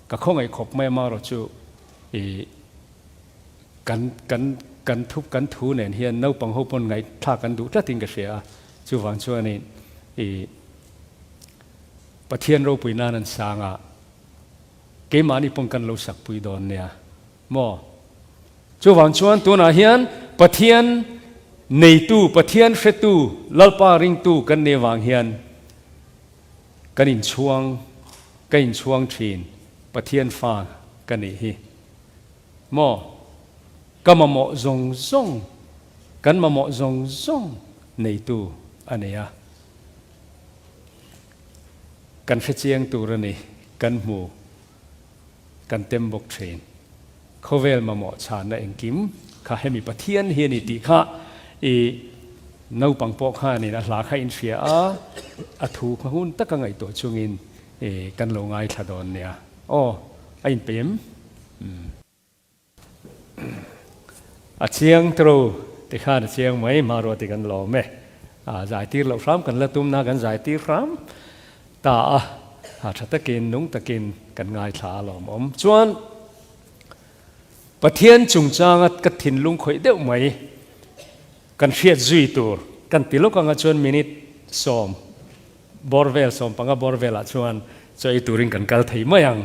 ka khawngaih khawp mai amarawh chu i kan kan kan thu kan thu nen hian naupang ho pawn ngaihthlak an duh tlatin ka hria a, chuvang chuanin i Pathian ropui nan an sang a. Keimahni pawn kan lo sakpui dawn nia maw? Chuvang chuan tunah hian Pathian neitu, Pathian hretu, Lalpa ringtu kan nih avang hian kan inchhuang, ka inchhuang thin, Pathian fa ka nih hi maw? Ka mamawh zawng zawng, kan mamawh zawng zawng neitu a nei a. Kan hrechiang tur a ni, kan hmu, kan tem bawk thin. Khawvel mamawh chhanna engkim kha hemi Pathian hi a ni tih kha i naupang pawh khanin a hla kha in hria a, a thu kha hun taka ngaihtuah chungin i kan lo ngaithla dawn nia. Aw, a inpeih em? Umm. A chiang tro ti khan a chiang mai hmanrua ti kan lawm e. A zaitir loh hram kan la tum na kan zaitir hram ta a, a tha takin nung takin kan ngaithla a lawm awm. Chuan Pathian chungchanga ka thinlung khawih deuh mai kan hriat zui tur kan ti lawk anga chuan minute sawm bawr vel 15 bawr velah chuan chaw ei turin kan kal thei mai ang.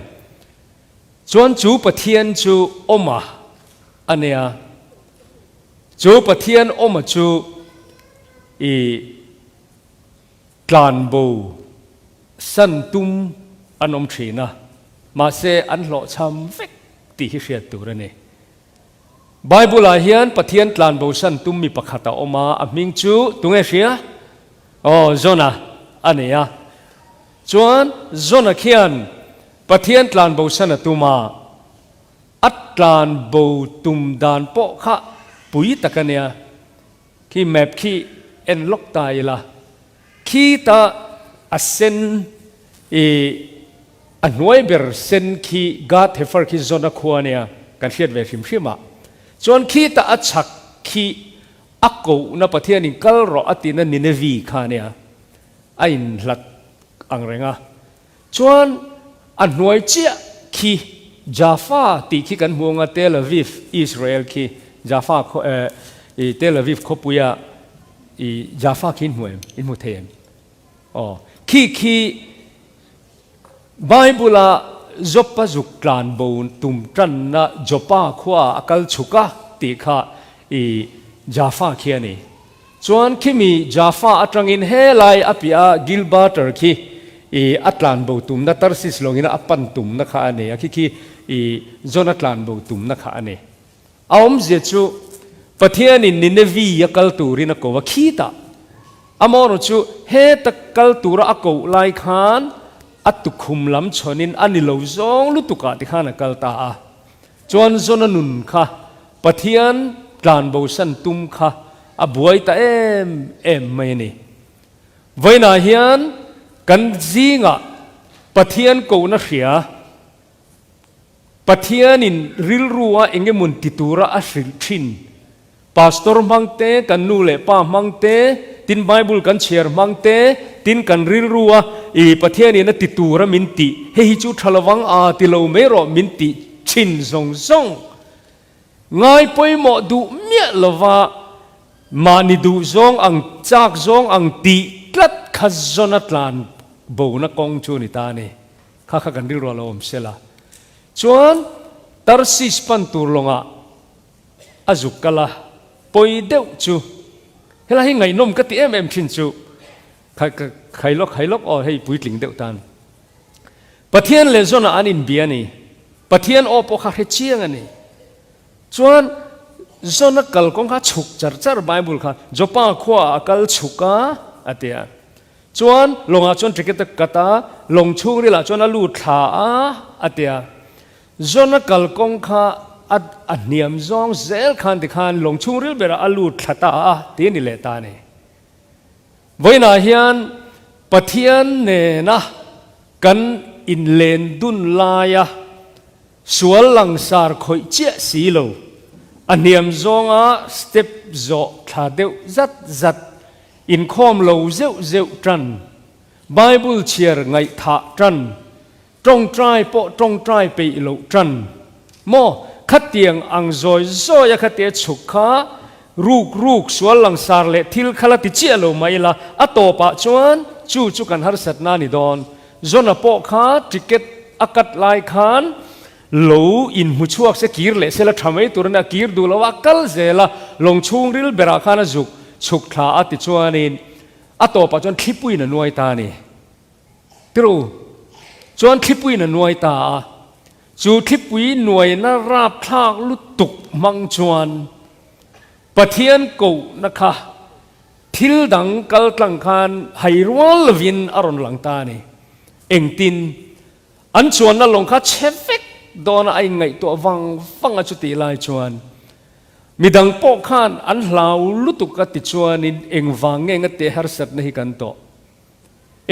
Chuan chu Pathian chu awma a nia. Chu Pathian awma chu i tlanbo san tum an awm thin a, mahse an hlawhchham vek tih hi hriat tur a ni. Bible-ah hian Pathian tlanbo san tum mi pakhat a awm a, a hming chu tunge hria? Aw, Jona a ni a. Chuan Jona khian Pathian tlanbo san a tum a, a tlanbo tum dan pawh kha pui tak a nia. Khi map khi en lawk ta ila, khi ta a sen i a hnuai ber sen khi Gath Hefer khi Jona khua a nia, kan hriat ve hrim hrim a. Chuan khi ta a chhak khi a kohna Pathianin kal rawh a tihna Nineveh kha a nia, a inhlat ang reng a. Chuan a hnuai chiah khi Jaffa tih khi kan hmu ang a, Tel Aviv, Israel khi Jaffa khaw eh i Tel Aviv khawpuia i Jaffa khi in hmu em? In hmu thei em? Aw khi khi Bible a Joppa zuk tlan bo tum tanna Joppa khua a kal chhuk a tih kha i Jaffa khi a ni. Chuan khimi Jaffa atangin helai a piah a Gilbarter khi i a tlanbo tumna Tarsis lawngin a pan tumna kha a nei a, khi khi i Jona tlanbo tumna kha a ni. A awmzia chu Pathianin Nineveh a kal turin a ko a, khitah amaherawh chu heta kal tura a koh lai khan a tukhum lam chhawnin a ni lo zawng lutukah tikhan a kal ta a. Chuan Jona nun kha Pathian tlanbosan tum kha a buai ta em em mai a ni. Vawiinah hian kan zingah Pathian kohna hria. Pathianin rilrua engemaw'n ti tura a hrilh thin. Pastor hmang te, kan nu leh pa hmang te, tin Bible kan chhiar hmang te, tin kan rilrua i Pathianin a ti tura min tih, hei hi chu tha lovang a ti lo mai rawh min tih thin zawng zawng. Ngai pawimawh duh miah lova mahni duh zawng ang chak zawng ang tih tlat kha zawna tlan bona kawng chu a ni ta a ni. Kha kha kan rilru a lo awm sela. Chuan Tarsis pan tur lawngah a zuk kal a, pawi deuh chu helai hi ngaihnawm ka ti em em thin chu khai lawk khai lawk aw hei puitling deuh tan. Pathian leh zawnah an inbia a ni. Pathian aw pawh kha hre chiang a ni. Chuan zawna kalkawng kha chhuk char char Bible kha Joppa khuaah a kal chhuk a a ti a. Chuan lawngah chuan ticket a cut a, lawng chhungrilah chuan a lut thla a a ti a. Zawna kalkawng kha a a hniam zawng zel khan tikhan lawng chhungril berah a lut thla ta a ti a ni leh ta a ni. Vawiinah hian Pathian nena kan inlen dun laia sual langsar khawih chiah si lo, a hniam zawnga step zawh thla deuh zat zat, inkhawm lo zeuh zeuh tan, Bible chhiar ngaihthah tan, Tawngtai pawh tawngtai peih loh tan maw? Khatiang ang zawi zawi a khatia chhuk kha ruk ruk sual langsar leh thil kha la ti chiah lo mai ila, a tawpah chuan chu chu kan harsatna a ni dawn. Zona pawh kha ticket a cut lai khan lo inhmu chhuak se kir leh sela tha mai tur a nia, kir duh lo a kal zel a, lawng chhungril berah khan a zuk chhuk thla a tichuanin a tawpah chuan thlipuiin a nuai ta a ni. Tiru chuan thlipuiin a nuai ta a, chu thlipui nuaina rapthlak lutuk hmang chuan Pathian kohna kha thil dang kal tlang khan hai rual lovin a rawn lang ta a ni. Engtin? An chuanna lawng kha chhe vek dawna a inngaihtuah vang vang a chutih lai chuan midang pawh khan an hlau lutuk a tichuanin engvang nge ngate harsatna hi kan tawh?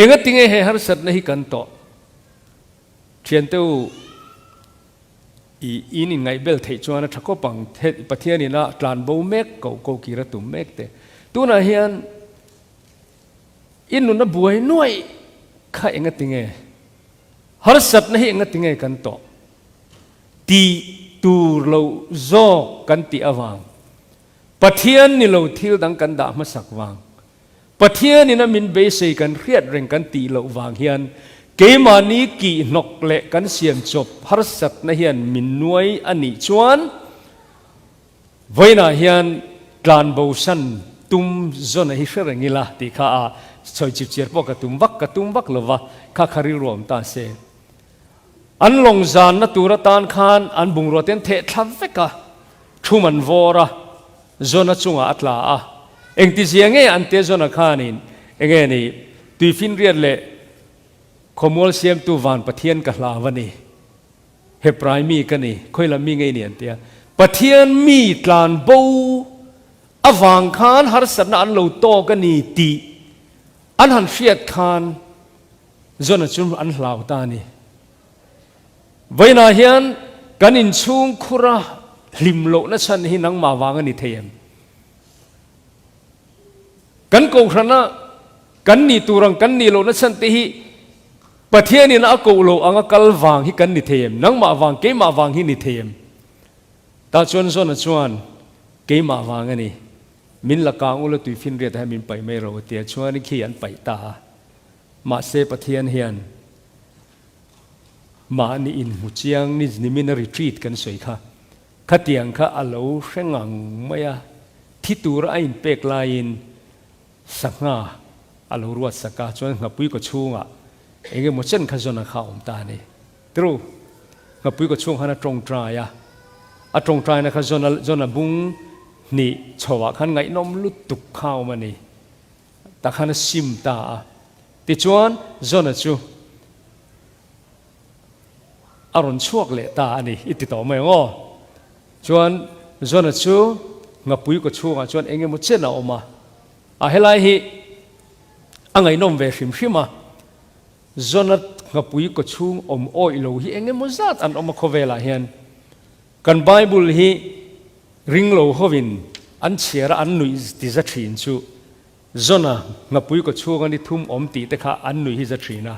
Engati nge he harsatna hi kan tawh? Thiante u, i in inngaihbel theih chuan a tha khawp ang. Pathian ina tlan bo mek ko ko kir a tum mek te. Tunah hian i nuna buai nuaih kha engati nge? Harsatna hi engati nge kan tawh? Tih tur lo zawk kan tih avang. Pathian ni lo thil dang kan dah hmasak vang. Pathianin a min beisei kan hriat reng kan tih loh vang hian keimahni kihhnawk leh kan siam chawp harsatna hian min nuai a nih chuan vawiinah hian tlanbosan tum zawn a hi hre reng ila tih kha a sawi chip chiar pawh ka tum vak ka tum vak lova kha kha rilru awm ta se. An lawng zanna tur atan khan an bungrua te an theh thla vek a, thum an vawr a. Zona chungah a tla a, engtizia nge an te Zona khanin enge ni tuifinriat leh khawmual siamtu van Pathian ka hlau a ni, Hebrai mi ka ni, khawilam mi ngei ni an tia. Pathian mi tlan bo avang khan harsatna an lo tawk a ni tih an han hriat khan Zona chu an hlau ta a ni. Vawiinah hian kan inchhung khura hlim lohna chhan hi nangmah vang a ni thei em? Kan kohhrana kan nih tur ang kan nih lohna chhan te hi Pathianin a koh loh anga kal vang hi kan ni thei em? Nangmah vang, keimah vang hi ni thei em? Tah chuan Zona chuan, Keimah vang a ni. Min la kang ula tuifinriat ah hian min paih mai ro a ti a, chuanin khi an paih ta a. Mahse Pathian hian Mahni inhmu chiang ni nimin a retreat kan sawi kha, khatiang kha a lo hre ngang mai a, thi tura a inpek laiin sangha a lo ruat sak a, chuan nghapui kaw chhungah eng emaw chen kha zawn a kha a awm ta a ni. True. Nghapui kaw chhung khan a tawngtai a, a tawngtaina kha zawn a zawn a bung hnih chhoah khan ngaihnawm lutuk kha a awm a ni. Tah khan a sim ta a. Tichuan, Jona chu a rawn chhuak leh ta a ni, i ti tawh mai ang aw. Chuan, Jona chu ngapui kaw chhungah chuan eng emaw chen a awm a. A helai hi a ngaihnawm ve hrim hrim a. Jona Nghapui kawchhung awm awih lo hi eng emaw zat an awm a khawvelah hian. Kan Bible hi ring lo hovin an chhiar a an nuih ti za thin chu Zona nghapui kawchhunga ni thum awm tih te kha an nuih hi za thin a.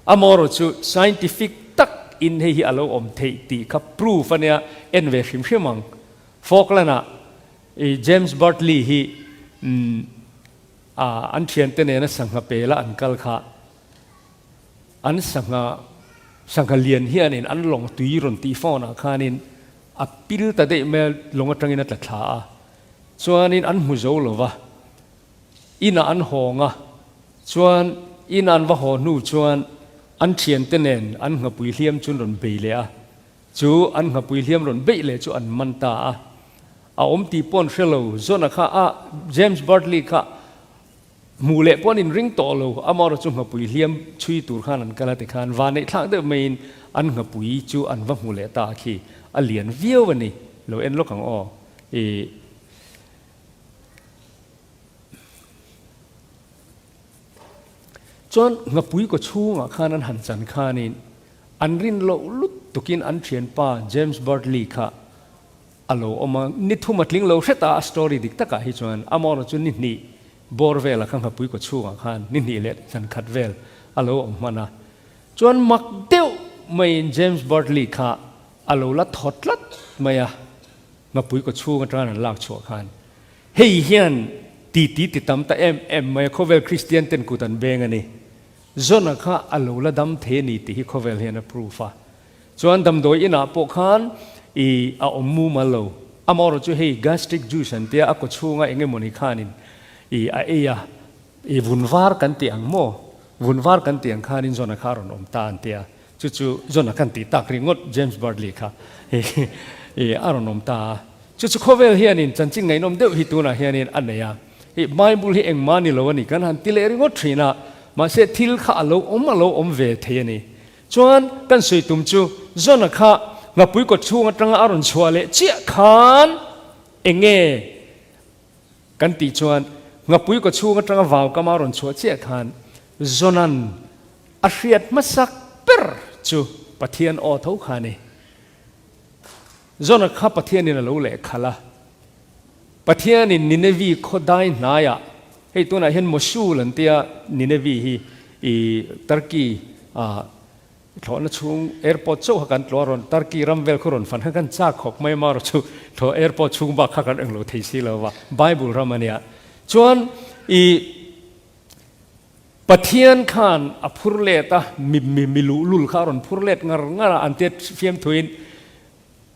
Amaherawh chu scientific tak in hei hi a lo awm theih tih kha proof a nia en ve hrim hrim ang. Falkland ah i James Bartley hi an thiante nena sangha pela an kal kha An sangha sangha lian hianin an lawng tui rawn tih phone ah khanin a pil ta daih mai a, lawng atangin a tla thla a. Chuanin an hmu zo lo va, inah an hawng a, chuan inah an va haw hnu chuan an thiante nen an nghapui hliam chu an rawn bei leh a, chu an nghapui hliam rawn beih leh chu an man ta a. A awm tih pawh an hre lo, John-a kha a, James Bartley kha Hmuh leh pawh an inring tawh lo, amaherawh chu nghapui hliam chhui tur khan an kal a tikhan vanneih thlak deuh maiin an nghapui chu an va hmu leh ta khi a lian viau a ni, lo en lawk ang aw. Ih. Chuan nghapui kaw chhungah khan an han chan khanin an rin loh lut tukin an thianpa James Bartley kha A lo awm a, ni thum a tling lo hret a, a story dik takah hi chuan amaherawh chu ni hnih bawr vela kha nghapui kaw chhungah khan ni hnih leh zan khat vel a lo awm hman a. Chuan mak deuh maiin James Bartley kha a lo la thaw tlat mai a, nghapui kaw chhung atanga an lak chhuah khan. Hei hian titi ti tam ta em em mai a, khawvel Kristian ten kut an beng a ni. John-a kha a lo la dam thei a ni tih hi khawvel hian a proof a. Chuan damdawi inah pawh khan i a awm mumal lo. Amaherawh chu hei gastric juice an tia a kaw chhunga eng emawni khanin i a ei a, i vun var kan tih ang maw? Vun var kan tih ang khanin John-a kha a rawn awm ta an tia. Chu chu John-a khan tih tak ringawt James Bartley kha i a rawn awm ta a. Chu chu khawvel hianin chanchin ngaihnawm deuh hi tunah hianin a nei a. I Bible hi engmah ni lo a ni kan han ti leh ringawt thin a, mahse thil kha a lo awm a lo awm ve thei a ni. Chuan kan sawi tum chu John-a kha ngapui kawt chhung atanga a rawn chhuah leh chiah khan enge kan tih chuan ngapui kawt chhung atanga vau kama a rawn chhuah chiah khan John-a'n a hriat hmasak ber chu Pathian aw tho kha a ni. John-a kha Pathianin a lo lehkhalh a, Pathianin Ninevi khaw dai hnaiah, hei tunah hian Mosul an tia, Ninevi hi i Turkey ah thlawhna chhung airport chauh kha kan tlawh a rawn, Turkey ram vel khu rawn fan kha kan chak khawp mai marawh chu thlawh airport chhung bak kha kan englo thei si lo va, Bible ram a nia. Chuan i Pathian khan a phur let a, mi mi mi luhlul kha a rawn phur let ngar ngar a, an tia fiamthuin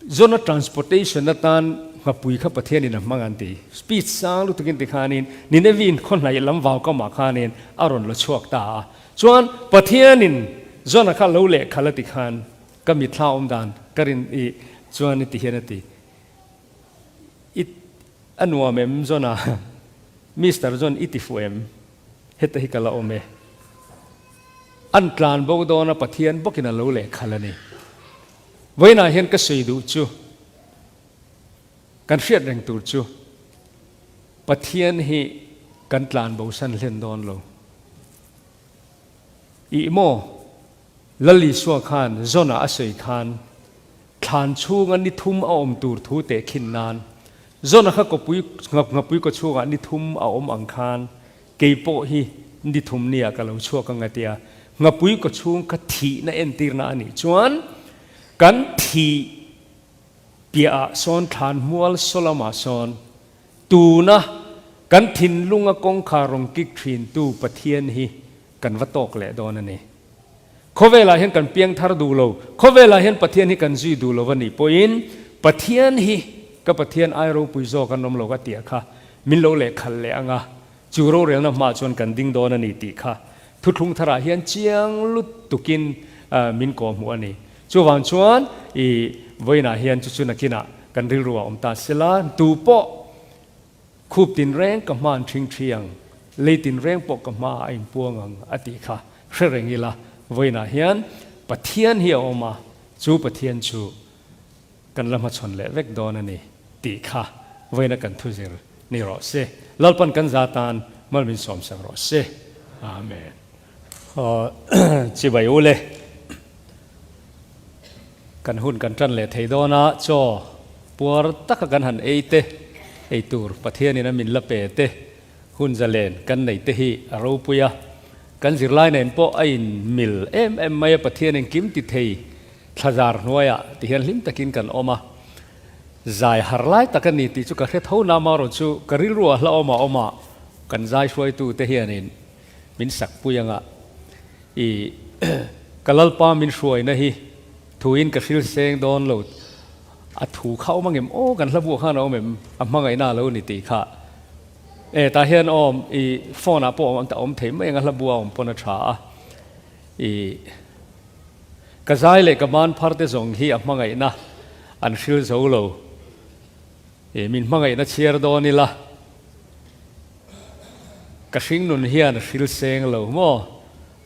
Zona transportation atan nghapui kha Pathianin a hmang an ti. Speech sang lutukin tikhanin Nineveh khaw hnaih lam vau kamah khanin a rawn la chhuak ta a. Chuan Pathianin Zona kha lo lehkhalh a ti khan ka mitthla awm dan ka rin i chuan i ti hian a ti. I a nuam em Zona? Mister John i ti fuh em? Heta hi ka la awm e. An tlan bo dawn a Pathian bawkin a lo lehkhalh a ni. Vawiinah hian ka sawi duh chu, kan hriat reng tur chu Pathian hi kan tlan bosan hlen dawn lo. Ih maw, Lal Isua khan John-ah a sawi khan thlan chhunga ni thum a awm tur thu teh khin nan John-a kha kawpui ngapui kaw chhungah ni thum a awm ang khan Kei pawh hi ni thum nia ka lo chhuak ang a tia, ngapui kaw chhung ka thihna entirna a nih chuan kan thih piahah sawn thlan hmual saw lamah sawn tuna kan thinlunga kawngkhar rawn kik thintu Pathian hi kan va tawk leh dawn a ni. Khawvelah hian kan piang thar duh lo, khawvelah hian Pathian hi kan zui duh lo a nih pawhin Pathian hi ka Pathian ai ropui zawk an awm lo ka tih kha min lo lehkhalh leh ang a, chu rorelna hmaah chuan kan ding dawn a ni tih kha thuthlung tharah hian chiang lutukin min kawhhmuh a ni. Chuvang chuan i vawiinah hian chu chu nakinah kan rilru ah awm ta sela, tu pawh Khup tinreng ka hma an ṭhing ṭhi ang, lei tinreng pawh ka hma a inpuang ang a tih kha hre reng ila, vawiinah hian Pathian hi a awm a, chu Pathian chu kan la hmachhawn leh vek dawn a ni tih kha vawiina kan thuzir ni rawh se. Lalpan kan za tan mal min sawmsak rawh se. Amen. Chibai u le. Kan hun kan tan leh thei dawn a, chaw puar taka kan han ei te, ei tur Pathianin a min la pe te, hun zalen kan nei te hi a ropui a. Kan zirlai nen pawh a in mil em em mai a, Pathian engkim ti thei thlazar hnuaiah ti hian hlim takin kan awm a. Zai har lai tak a ni tih chu ka hre tho na amaherawhchu ka rilru ah hla awm ah awm a kan zai hruaitu te hianin min sak pui anga i ka Lalpa min hruaina hi thuin ka hril seng dawn lo a thu kha awm angem aw kan hla buah khan a awm em a hmangaihna a lo ni tih kha e tah hian awm i phone ah pawh awm awm thei mai anga hla buah awm pawn a tha a i Ka zai leh ka ban phar te zawng hi a hmangaihna an hril zo lo. I min hmangaihna chhiar dawn ila, ka hring nun hian a hril seng lo maw?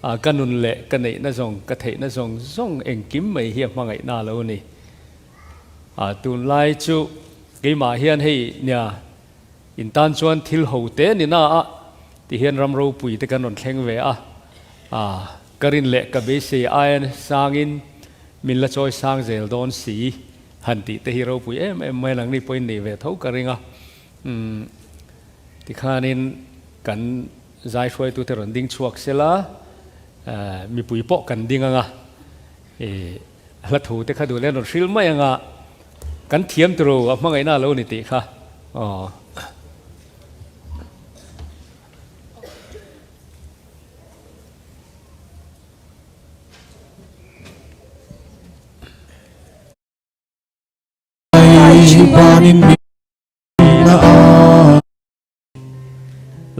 A ka nun leh ka neihna zawng, ka theihna zawng zawng engkim mai hi a hmangaihna a lo ni. A tunlai chu keimah hian hei nia In tan chuan thil ho te ni na a ti hian ram ropui te kan rawn thleng ve a, a ka rin leh ka beisei aia sangin min la chawi sang zel dawn si han tih te hi ropui em em mai nangni pawhin nei ve tho ka ring a, umm tikhanin kan zai hruaitu te rawn ding chhuak sela mipui pawh kan ding anga i Hla thu te kha duh leh rawn hril mai anga kan thiam turu a hmangaihna a lo ni tih kha aw.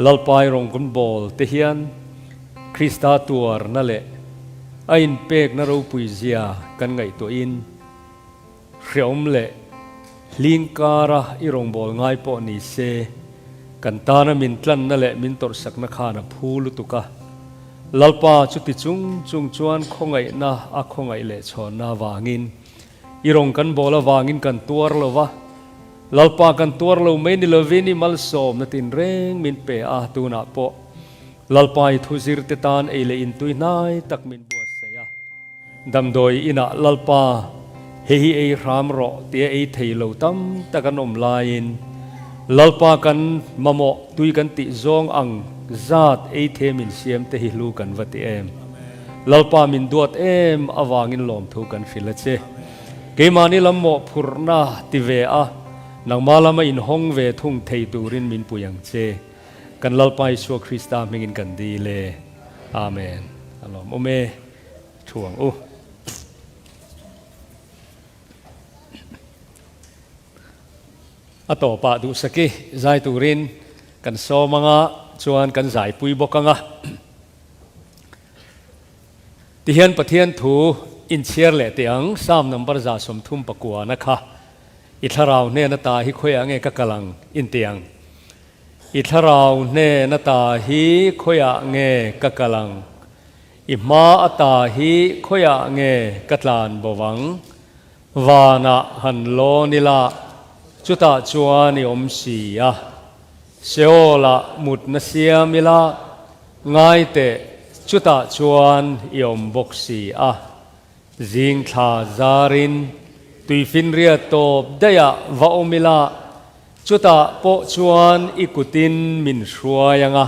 Lalpai rawng bawl te hian Krista tuarna leh a inpekna ropui zia kan ngaihtuahin hreawm leh hling kara i rawngbâwl ngai pawh ni se, kan tana min tlanna leh min tawrhsakna khan a phu lutuk a. Lalpa chuti chung chung chuan khawngaihna a khawngaih leh chhawnna avangin I rawng kan bawl avangin kan tuar lo va, Lalpa kan tuar lo mai ni lovin i malsawmna tinreng min pe a, tunah pawh Lalpa i thu zirte tan ei leh intui hnai tak min buatsaih a. Damdawi inah Lalpa hei hi ei hram rawh tia ei thei lo tam tak an awm laiin Lalpa kan mamawh tui kan tih zawng ang zat ei the min siam te hi hlu kan va ti em. Lalpa min duat em avangin lawmthu kan hrilh a che. Keimahni lam mawhphurhna ti ve a, nangma lama inhawng ve thung thei turin min pui ang che. Kan Lalpa Isua Krista hmingin kan dil e. Amen. A lawmawm e. Thu ang u. A tawpah duhsaki zai turin kan sawm anga chuan kan zaipui bawk anga. Tihian Pathian thu inchhiar leh teh ang, Psalm number 139 na kha, I thlarau hnen ata hi khawiah nge ka kal ang? inti ang. I thlarau hnen ata hi khawiah nge ka kal ang? I hma ata hi khawiah nge ka tlan bo vang? Vanah han lawn ila, chutah chuan i awm si a. Seol-ah mutna siam ila, ngai teh, chutah chuan i awm bawk si a. Zing thla zarin tuifinriat tawp daihah va awm ila, chutah pawh chuan i kutin min hruai ang a,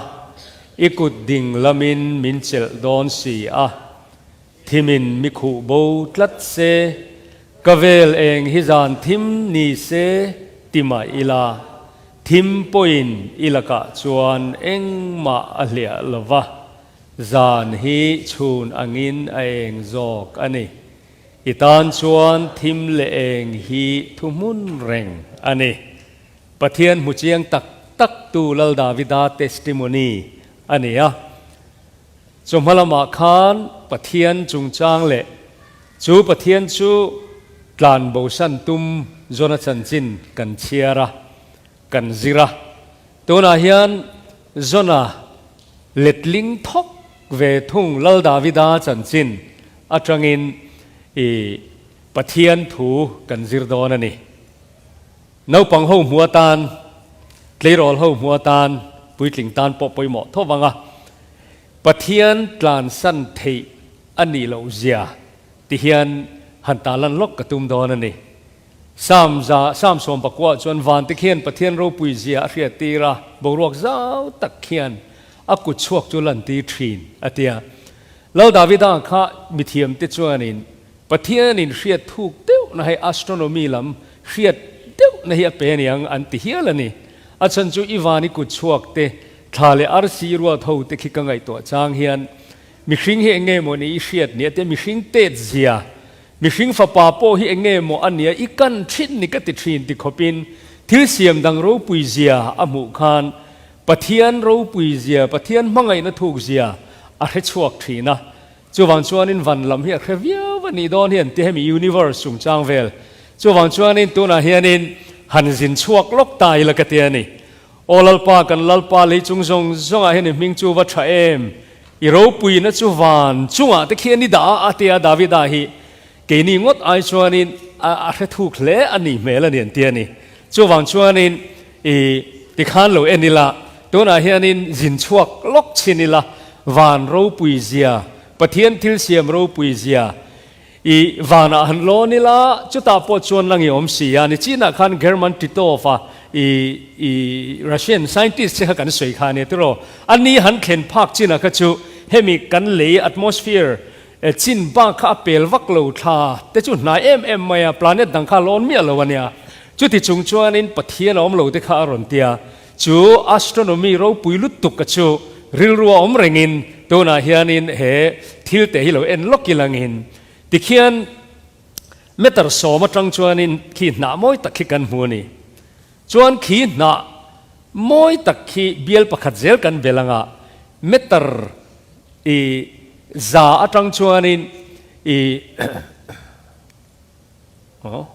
i kut ding lamin min chelh dawn si a. Thimin mi khuh bo tlat se, ka vel eng hi zan thim ni se ti mah ila, thim pawhin i lakah chuan engmah a hliah lo va, zan hi chhun angin a eng zawk a ni. I tan chuan thim leh eng hi thuhmun reng a ni. Pathian hmu chiang tak tak tu Lal Davida testimony a ni a. Chawhma lamah khan Pathian chungchang leh chu Pathian chu tlan bosan tum Jona chanchin kan chhiar a, kan zir a. Tunah hian Jona letling thawk ve thung Lal Davida chanchin atangin i Pathian thu kan zir dawn a ni. Naupang ho hmu atan, tleirawl ho hmu atan, puitling tan pawh pawimawh tho vang a. Pathian tlansan theih a nih loh zia ti hian han talan lawk ka tum dawn a ni. Psalm za, Psalm 19 chuan vante khian Pathian ropui zia a hriat tir a, boruak zau tak khian a kut chhuak chu lantir thin a ti a. Lal Davida kha mithiamte chuanin Pathianin hriat thuk deuhna hei astronomy lam hriat deuhna hi a pe aniang an ti hial a ni. A chhan chu i van i kut chhuak te, thla leh arsi ruat ho te khi ka ngaihtuah chang hian mihring hi eng nge maw ni i hriat ni a tia mihring tet zia, mihring fapa pawh hi eng nge maw a nia i kan thin ni ka ti thin ti khawpin thil siam dang ropui zia a hmuh khan Pathian ropui zia, Pathian hmangaihna thuk zia a hre chhuak thin a. Chuvang chuanin van lam hi a hre viau a nih dawn hi an ti hemi universe chungchang vel. Chuvang chuanin tunah hianin han zin chhuak lawk ta ila ka ti a ni. Aw Lalpa, kan Lalpa lei chung zawng zawngah hian i hming chu va tha em? I ropuina chu van chungah te khian i dah a, a ti a, Davida hi keini ngawt ai chuanin a hre thuk hle a nih hmel a ni an ti a ni. Chuvang chuanin i tikhan lo en ila, tunah hianin zin chhuak lawk chhin ila, van ropui zia, Pathian thil siam ropui zia i vanah han lawn ila, chutah pawh chuan lang i awm si a, nichinah khan German Titov a i i Russian scientist te kha kan sawi kha ania tiraw, a ni han thlen phak chinah kha chu hemi kan lei atmosphere chin bak kha a pel vak lo thla te chu hnai em em mai a, planet dang kha a lawn miah lo ania. Chuti chung chuanin Pathian a awm lo te kha a rawn ti a, chu astronomy ropui lutuk ka chu rilru a awm rengin tunah hianin he thil te hi lo en lawk ilangin tikhian meter sawm atang chuanin khi hnah mawi tak khi kan hmu a ni. Chuan khi hnah mawi tak khi bial pakhat zel kan bel anga meter i za atang chuanin i Aw.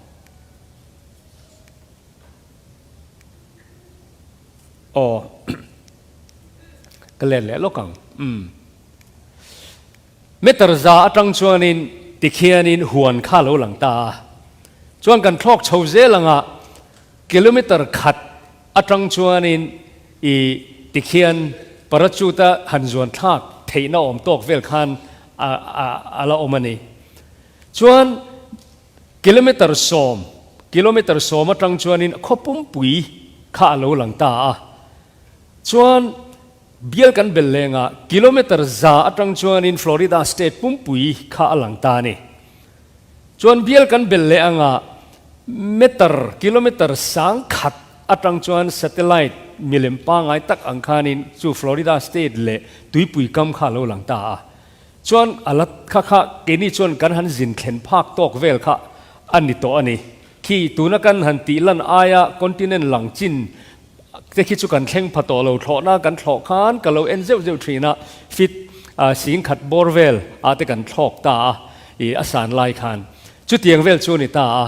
Aw. Ka let leh lawk ang. Umm. Meter za atang chuanin tikhianin huan kha lo lang ta a. Chuan kan thlawk chho zel anga kilometer khat atang chuanin i tikhian parachute a han zuan thlak theihna awm tawk vel khan a a la awm a ni. Chuan kilometer sawm, kilometer sawm atang chuanin khaw pumpui kha a lo lang ta a. Chuan bial kan bel lengah kilometer za atang chuanin Florida state pumpui kha a lang ta a ni. Chuan bial kan bel leh anga meter, kilometer sang khat atang chuan satellite milem pangai tak ang khanin chu Florida state leh tuipui kam kha a lo lang ta a. Chuan a la kha kha keini chuan kan han zin thlen phak tawk vel kha a ni tawh a ni. Khi tuna kan han tih lan aia continent lang chin te khi chu kan thleng pha tawh lo. Thlawhna kan thlawh khan ka lo en zeuh zeuh thin a, fit sing khat bawr vel ah te kan thlawk ta a, ih a san lai khan. Chutiang vel chu a ni ta a.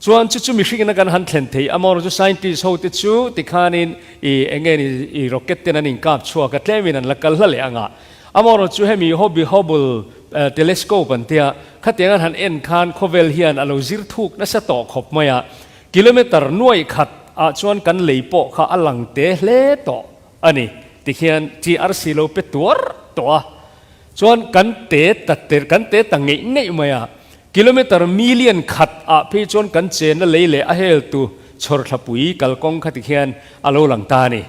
Chuan chu chu mihringin a kan han thlen thei a, amaherawhchu scientist ho te chu tikhanin i eng nge ni i rocket ten an inkap chhuak a, tlemin an la kal hla leh ang a. Amaherawhchu hemi Hobby Hubble telescope an tia, khatiang an han en khan khawvel hian a lo zir thuk nasa tawh khawp mai a, kilometer nuaih khat ah chuan kan lei pawh kha a lang te hle tawh a ni tikhian chi arsi lo pe tuar tawh a. Chuan kan te ta ter kan te ta ngeih ngeih mai a, kilometer million khat ah phei chuan kan chenna lei leh a hel tu chhawr thlapui kalkawng kha tikhian a lo lang ta a ni.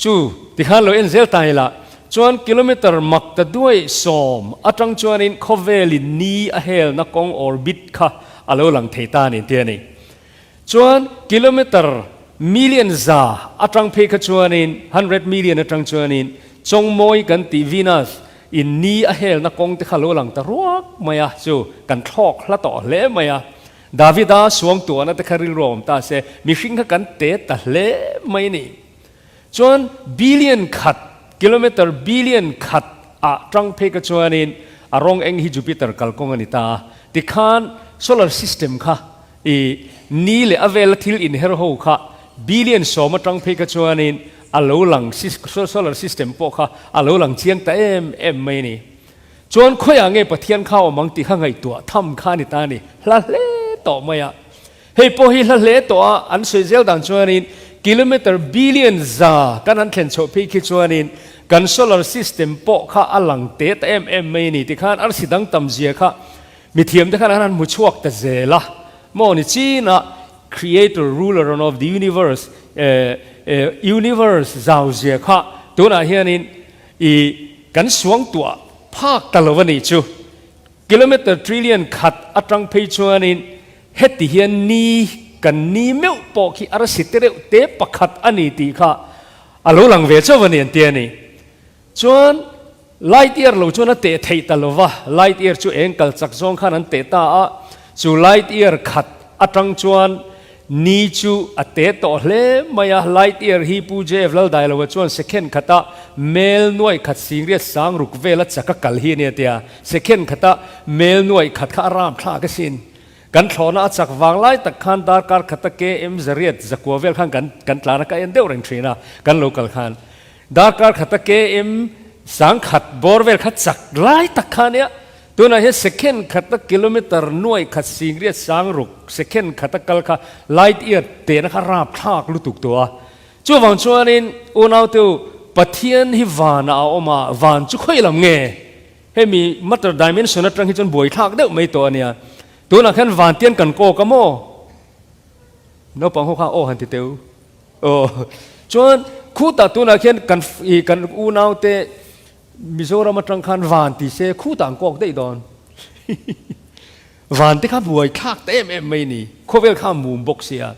Chu tikhan lo en zel ta ila chuan kilometer mak ta duai sawm atang chuanin khawvelin ni a helna kawng orbit kha a lo lang thei ta a ni ti a ni. Chuan kilometer million za atang phei kha chuanin, hundred million atang chuanin Chawngmawi kan tih Venus in ni a helna kawng te kha lo lang ta ruak mai a, chu kan thlawk hla tawh hle mai a. Davida suangtuahna te kha rilru a awm ta se, mihring kha kan te ta hle mai ni. Chuan billion khat, kilometer billion khat ah tang phei kha chuanin a rawng eng hi Jupiter kalkawng a ni ta a, tikhan solar system kha I ni leh a vela thil inher ho kha billion sawm atang phei kha chuanin a lo lang solar system pawh kha a lo lang chiang ta em em mai a ni. Chuan khawiah nge Pathian kha awm ang tih kha ngaihtuah tham kha a ni ta a ni. Hla hle tawh mai a. Hei pawh hi hla hle tawh a, an sawi zel dan chuanin kilometer billion za kan han thlen chhoh phei khi chuanin. Kan solar system pawh kha a lang te ta em em mai a ni. Tikhan arsi dang tam zia kha mithiam te khan an han hmu chhuak ta zel a. Maw ni chinah Creator, Ruler and of the Universe, Universe zau zia kha tunah hianin i kan suangtuah phak ta lo a nih chu. Kilometer trillion khat atang phei chuanin heti hian ni kan ni meuh pawh khi arsi te reuh te pakhat a ni tih kha a lo lang ve chauh a ni an ti a ni. Chuan light year lo chuan a teh theih ta lo va, light year chu eng kal chak zawng khan an teh ta a, chu light year khat atang chuan ni chu a teh tawh hle mai a, light year hi Pu JF Laldailova chuan second khata mel nuaih khat singriat sang ruk vela chak a kal hi a nia tia, second khata mel nuaih khat kha a ram thlak asin. Kan thlawhna a chak vang lai tak khan darkar khata KM zariat zakua vel khan kan kan tlan a ka en deuh reng thin a, kan lo kal khan. Darkar khata KM sangkhat bawr vel kha chak lai tak kha ania. Tunah hian second khata kilometer nuaih khat singriat sang ruk second khata kal kha light year tehna kha rap thlak lutuk tawh a. Chuvang chuanin unaute u Pathian hi vanah a awm a, van chu khawi lam nge? Hemi matter dimension atang hi chuan buai thlak deuh mai tawh ania. Tunah khian van tian kan kawk a maw? Naupang ho kha aw han ti teu. Aw chuan khutah tunah khian kan i kan unaute Mizoram atang khan van ti se khutah an kawk daih dawn. Van te kha buai thlak ta em em mai ni. Khawvel kha a mum bawk sia.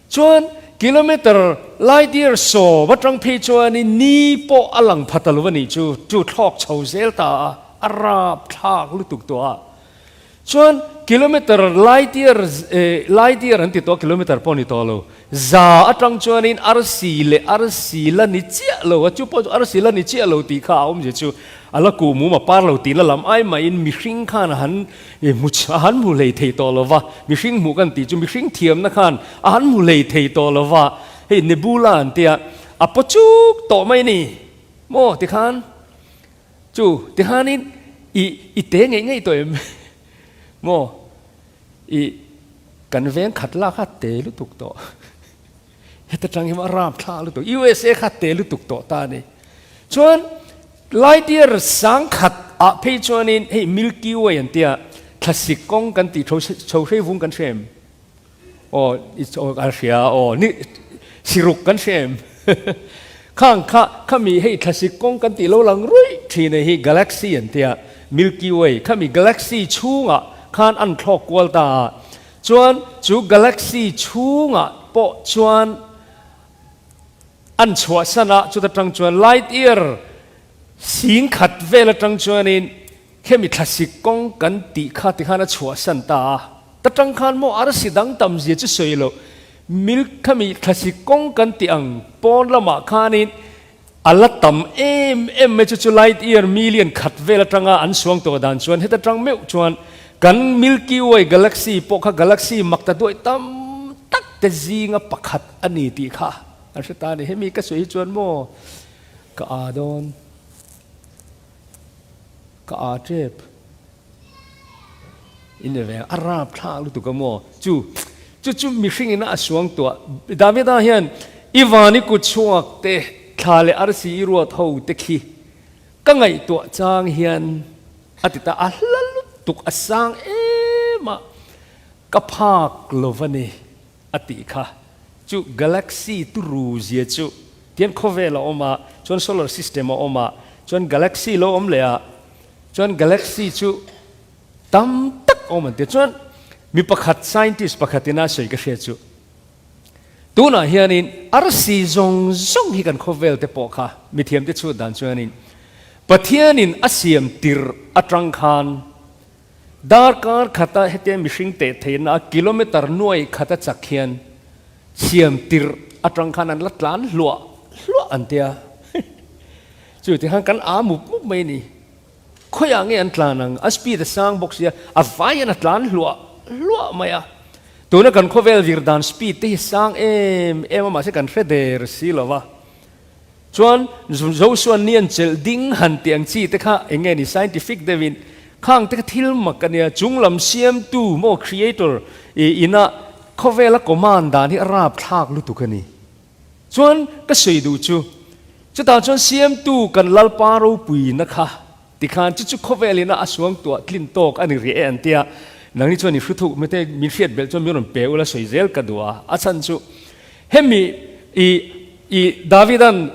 Chuan kilometer light year sawm atang phei chuanin ni pawh a lang pha ta lo a nih chu. Chu thlawk chho zel ta a, a rap thlak lutuk tawh a. Chuan kilometer light year light year an ti tawh kilometer pawh ni tawh lo. Za atang chuanin arsi leh arsi la ni chiah lo a, chu pawh chu arsi la ni chiah lo tih kha a awmzia chu a la kuh mum a par lo tih la lam ai mahin mihring khan a han hmu a han hmu hlei thei tawh lo va, mihring hmuh kan tih chu mihring thiamna khan a han hmu hlei thei tawh lo va, hei nebula an tia a paw chuk tawh mai ni maw tikhan. Chu tihanin i i te ngei ngei tawh em? Maw? I kan veng khat la kha te lutuk tawh. Heta tang hi a ram thla lutuk. USA kha te lutuk tawh ta ni. Chuan light year sang khat ah phei chuanin hei Milky Way an tia thlasik kawng kan tih tho chho hrei vung kan hre em? Aw i chaw a hria aw ni siruk kan hre em? Khang kha khami hei thlasik kawng kan tih lo lang ruih thin e hi galaxy an tia Milky Way khami galaxy chhungah khan an thlawk kual ta a chuan chu galaxy chhungah pawh chuan an chhuahsan a chuta tang chuan light year sing khat vel atang chuanin Khemi thlasik kawng kan tih kha tikhan a chhuahsan ta a, ta tang khan maw arsi dang tam zia chu sawi loh, milk khami thlasik kawng kan tih ang pawn lamah khanin a la tam em em mai chu chu light year million khat vel atanga an suang tawh dan chuan heta tang meuh chuan kan Milky Way galaxy pawh kha galaxy mak ta duai tam tak te zinga pakhat a ni tih kha an hre ta a ni. Hemi ka sawi hi chuan maw ka aa dawn. Ka aa tep. In ve a rap thlak lutuk a maw? Chu chu chu mihring ina a suang tuah. Davida hian i van i kut chhuak te thla leh arsi i ruat ho te khi ka ngaihtuah chang hian a ti ta a hla lutuk a sang em a ka phak lo va ni a tih kha. Chu galaxy turu zia chu tian khawvel a awm a, chuan solar system a awm a, chuan galaxy lo awm leh a, chuan galaxy chu tam tak a awm an ti a. Chuan mi pakhat scientist pakhatin a sawi ka hria chu tunah hianin arsi zawng zawng hi kan khawvel te pawh kha mithiamte chhut dan chuanin Pathianin a siam tirh atang khan Darkar khata hetia mihring teh theihna a kilometer nuai khata chak hian siam tirh atang khan an la tlan hluah hluah an tia. Chu ti khan kan a mup mup mai ni. Khawiah nge an tlan ang? A speed a sang bawk sia, a vai hian a tlan hluah hluah mai a. Tuna kan khawvel vir dan speed te hi sang em em a mahse kan hre der si lo va. Chuan Joshua ni an chelh ding han tih ang chi te kha eng nge ni scientific deuhin khang te kha thil mak a nia, chung lam siamtu maw creator i ina khawvela command dan hi a rapthlak lutuk a ni. Chuan ka sawi duh chu Chutah chuan Siamtu kan Lalpa ropuina kha tikhan chu chu khawvelina a suangtuah tlin tawk a ni rih e an ti a. Nangni chuan i hru thuk mite min hriat belh chuan min rawn pe ula sawi zel ka duh a. A chhan chu hemi i i Davidan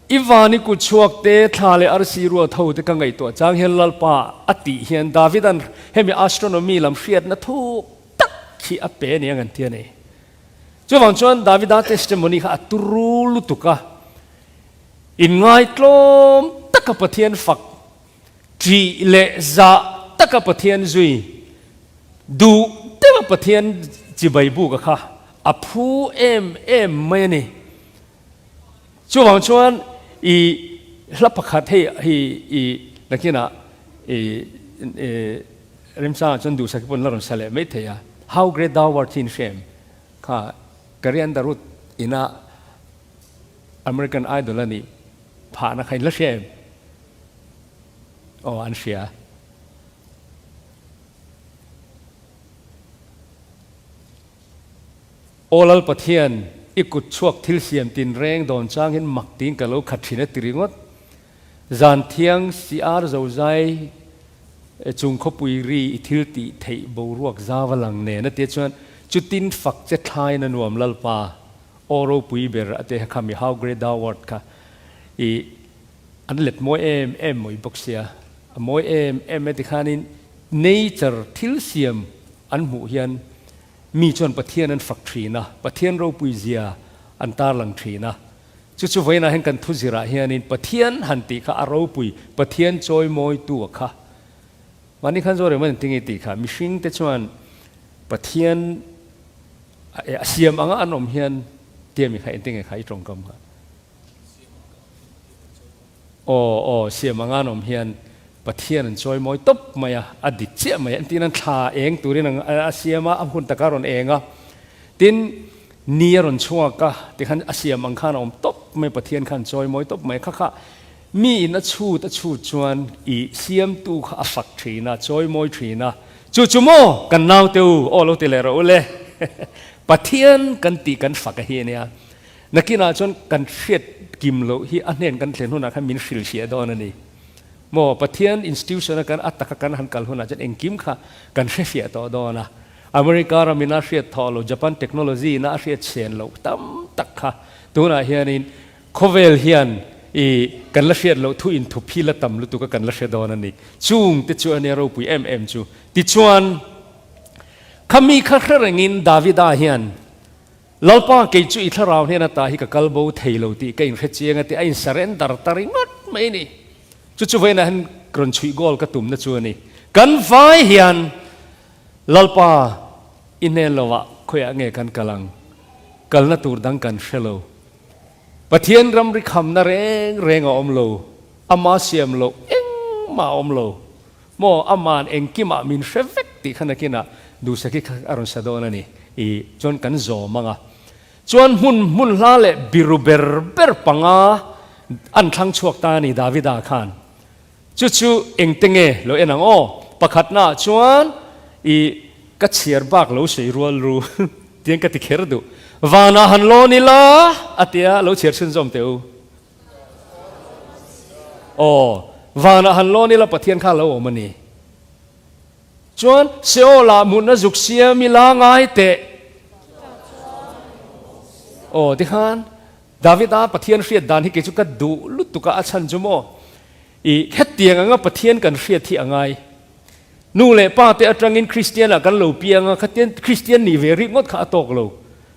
i van i kut chhuak te thla leh arsi ruat ho te ka ngaihtuah chang hian Lalpa a tih hian Davidan hemi astronomy lam hriatna thuk tak hi a pe a ni ang an ti a ni. Chuvang chuan Davida testimony kha a turu lutuk a, inngaitlawm taka Pathian fak, ṭih leh zah taka Pathian zui, duh deuha Pathian chibai buka kha a phu em em mai a ni. Chuvang chuan i hla pakhat hei hi i nakinah i remchangah chuan duhsak hi pawn la rawn sa leh mai thei a, How Great Thou Art hi in hre em? Kha Carrie Underwood ina American Idol a nih phahna kha in la hria em? Aw an hria. Aw Lal Pathian, i kut chhuak thil siam tinreng dawn changin mak tiin ka lo khat thin a ti ringawt. Zan thiang CR zozai chung khawpui ri i thil tih theih boruak zau a lang nen a tia chuan chutin fak che thlain a nuam Lalpa aw ropui ber a tia kha mi How Great Thou Art kha i an let mawi em em mai bawk sia a mawi em em e tikhanin nature thil siam an hmuh hian Mi chuan Pathian an fak thin a, Pathian ropui zia an tarlang thin a. Chu chu vawiinah hian kan thuzirah hianin Pathian han tih kha a ropui, Pathian chawimawitu a kha. Mahni khan zawh reng mai an ti ngei tih kha mihringte chuan Pathian a siam anga an awm hian tia mi kha engtin nge kha i tawngkam kha? Aw aw siam anga an awm hian Pathian an chawi mawi tawp mai a, a dik chiah mai a, tin an thla eng turin a siam a, a hun taka a rawn eng a, tin ni a rawn chhuak a, tikhan a siam ang khan a awm tawp mai, Pathian khan chawi mawi tawp mai, kha kha mi in a chhut a chhut chuan i siamtu kha a fak thin a, chawi mawi thin a, chu chu maw kan naute u, aw lo ti leh rawh u le, Pathian kan tih kan fak a hi a nia. Nakinah chuan kan hriat kim loh hi a hnen kan thlen hunah khan min hrilhfiah dawn a ni. Maw Pathian institution a kan a taka kan han kal hunah chuan engkim kha kan hrefiah tawh dawn a. America ramin a hriat thawh lo, Japan technology in a hriat chhen loh tam tak kha tunah hianin khawvel hian i kan la hriat loh thu inthup hi la tam lutuk a kan la hre dawn a ni. Chung te chu a nia ropui em em chu. Tichuan, khami kha hre rengin Davida hian Lalpa, kei chu i thlarau hnen ata hi ka kal bo thei lo tih ka inhre chiang a ti, a in surrender ta ringawt mai a ni. Chu chu vawiinah hian rawn chhuih goal ka tumna chu a ni. Kan vai hian Lalpa i hnen lovah khawiah nge kan kal ang? Kalna tur dang kan hre lo. Pathian ramri khamna reng reng a awm lo, ama siam loh engmah a awm lo. Maw, aman engkimah min hre vek tih kha nakinah Duhsaki kha a rawn sa dawn a ni. I chuan kan zawm ang a. Chuan hmun hmun hla leh biru ber ber panga an thlang chhuak ta a ni Davida khan. Chu chu engte nge lo en ang aw? Pakhatnaah chuan i ka chhiar bak lo sawi rual ru tiang ka ti kher duh. Vanah han lawn ila a tia lo chhiar chhunzawm teh u. Aw, vanah han lawn ila Pathian kha a lo awm a ni. Chuan Seol-ah mutna zuk siam ila ngai teh. Aw, tikhan Davida Pathian hriat dan hi kei chu ka duh lutuk a, a chhan chu maw? I hetiang anga Pathian kan hriat hi a ngai. Nu leh pa te atangin Kristian ah kan lo piang a, khatian Kristian nih ve rih ngawt kha a tawk lo.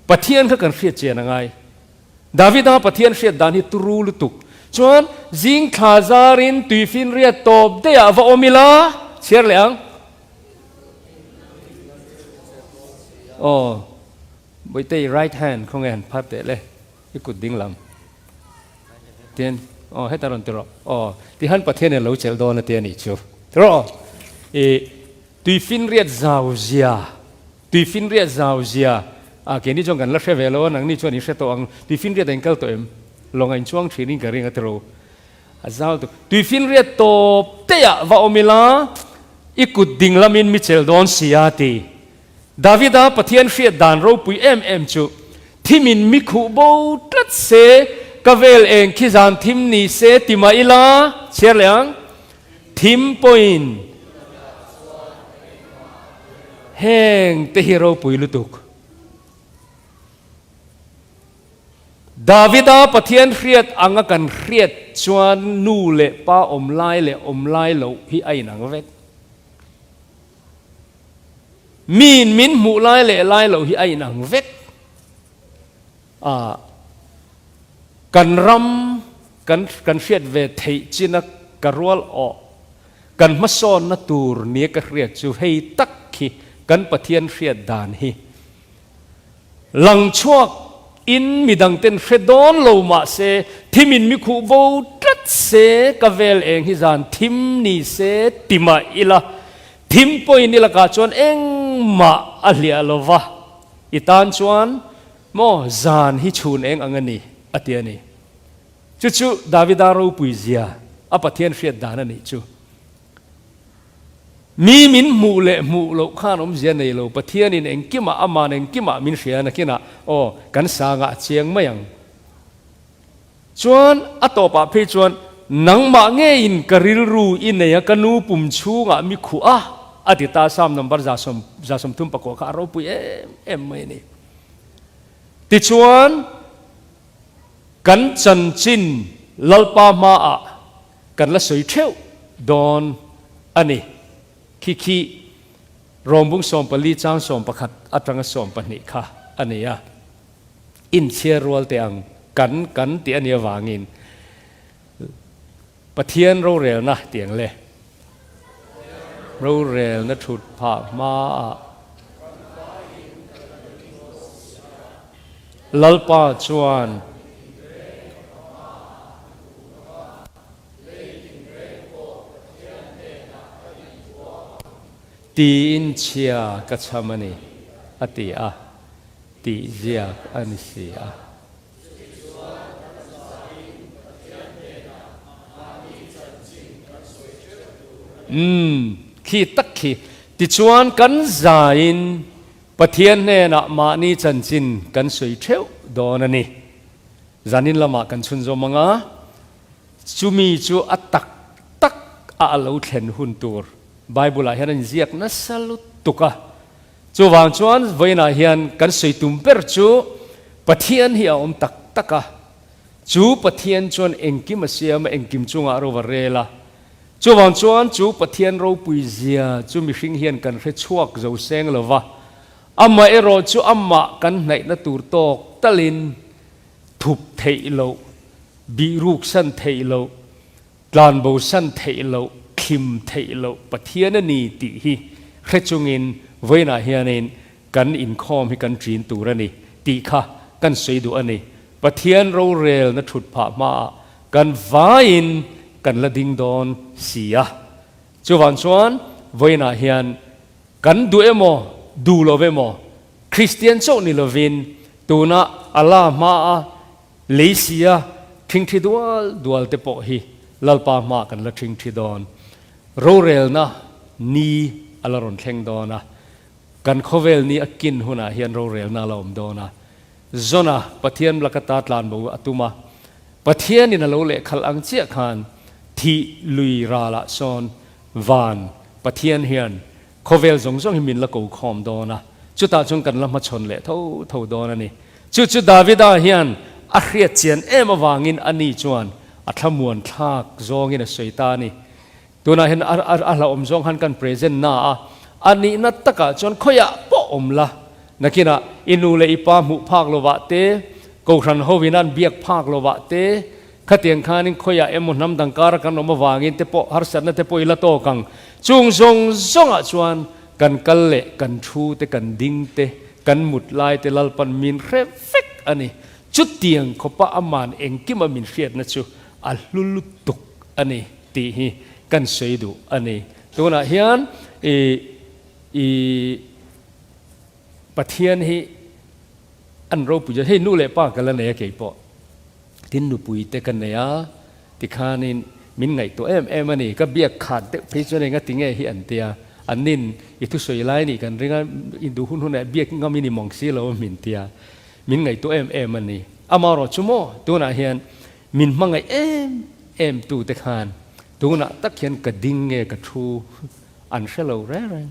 Pathian kha kan hriat chian a ngai. Davida Pathian hriat dan hi turu lutuk. Chuan zing thla zarin tuifinriat tawp daih ah va awm ila, chhiar leh ang. Aw, Bawihte i right hand khawnge han phar teh le, i kut ding lam. Tin, aw heta rawn ti rawh. Aw, tihan Pathian in a lo chelh dawn a ti a nih chu. Ti rawh aw. I tuifinriat zau zia. Tuifinriat zau zia ah keini chuan kan la hre ve lo a, nangni chuan in hre tawh ang. Tuifinriat a inkal tawh em? Lawng a inchuang thin in ka ring a tiro. A zau tuk. Tuifinriat tawp te ah va awm ila, i kut ding lamin mi chelh dawn si a ti. Davida Pathian hriat dan ropui em em chu, thimin mi khuh bo tlat se, ka vel eng khi zan thim ni se ti mah ila, chhiar leh ang, thim pawhin heng te hi ropui lutuk. Davida Pathian hriat anga kan hriat chuan nu leh pa awm lai leh awm lai loh hi a inang vek. Miin min hmuh lai leh lai loh hi a inang vek. A, kan ram kan kan hriat ve theih china ka rual awh, kan hmasawnna tur nia ka hriat chu hei tak hi kan Pathian hriat dan hi. Lang chhuak in midang ten hre dawn lo mah se, thim in mi khuh bo tlat se, ka vel eng hi zan thim ni se ti mah ila, thim pawhin i lakah chuan engmah a hliah lo va, i tan chuan maw zan hi chhun eng ang a ni, a ti a ni. Chu chu Davida ropui zia a Pathian hriat dan a nih chu. Mi min hmuh leh hmuh loh khan awmzia nei lo, Pathianin engkimah Aman engkimah min hria nakinah aw kan sangah a chiang mai ang. Chuan a tawpah phei chuan nangmah ngeiin ka rilru i nei a ka nu pum chhungah mi khuh a a ti ta Psalm number 139 kha a ropui em em mai a ni. Tichuan kan chanchin Lalpa hmaah Kan la sawi theuh dawn a ni. Khi khi Rawmbung 14 chang 11 atanga 12 kha a ni a. Inchhiar rual teh ang kan kan tih a nih avangin Pathian rorelna tih ang le. Rorelna thut phah hmaah Lalpa chuan Tiin chhia ka chham a ni, a ti a, tih ziak a ni si a. Umm, khi tak khi. Tichuan kan zaiin Pathian hnenah mahni chanchin kan sawi theuh dawn a ni. Zanin lamah kan chhunzawm ang a, chumi chu a tak tak a a lo thlen hun tur Bible ah hian a inziak nasa lutuk a. Chuvang chuan vawiinah hian kan sawi tum ber chu Pathian hi a awm tak tak a, chu Pathian chuan engkim a siam a, engkim chungah a ro a rel a. Chuvang chuan chu Pathian ropui zia chu mihring hian kan hre chhuak zo seng lo va, Amaherawh chu amah kan hnaihna tur tawk talin thup theih loh, bihruksan theih loh, tlanbosan theih loh, thlim theih loh Pathian a ni tih hi hre chungin vawiinah hianin kan inkhawm hi kan ṭin tur a ni tih kha kan sawi duh a ni. Pathian rorelna ṭhut phah hmaah kan vaiin kan la ding dawn si a. Chuvang chuan vawiinah hian Kan duh emaw, duh lo emaw, Kristian chauh ni lovin tuna Allah hmaa lei sia ṭhingṭhi dual dual te pawh hi Lalpa hmaa kan la ṭhingṭhi dawn. Rorelna ni a la rawn thleng dawn a, kan khawvel ni a kin hunah hian rorelna a la awm dawn a. Zona Pathian laka ta tlanbo a tum a, Pathianin a lo lehkhalh ang chiah khan thih lui ralah sawn Van Pathian hian khawvel zawng zawng hi min la ko khawm dawn a, chutah chuan kan la hmachhawn leh tho tho dawn a ni. Chu chu Davida hian a hriat chian em avangin ani chuan a thlamuan thlak zawngin a sawi ta a ni. Tunah hian a hlauhawm zawng khan kan present na a, a nihna takah chuan khawiah pawh awm la, nakinah i nu leh i pa hmuh phak lovah te, kohhran hovin an biak phak lovah te, Khatiang khanin khawiah emaw hnam dang kara kan awm avangin te pawh harsatna te pawh i la tawk ang. Chung zawng zawngah chuan kan kal leh kan thu te, kan ding te, kan mut lai te Lalpan min hre vek a ni. Chutiang khawpa aman engkima min hriatna chu a hlu lutuk a ni tih hi kan sawi duh a ni. Tunah hian i i Pathian hi an ropui zet. Hei nu leh pa ka la nei a keipawh. Tin nupui te ka nei a, tikhanin min ngaihtuah em em a ni. Ka biak khat deuh phei chuan enga ti nge hi an tia, an nin i thusawi lai nih kan ring a, i duh hun hunah biak ngam i ni mawng si lo a min tia, min ngaihtuah em em a ni. Amaherawh chu maw tunah hian min hmangaih em em tute khan tunah tak hian ka ding nge ka thu an hre lo reng reng.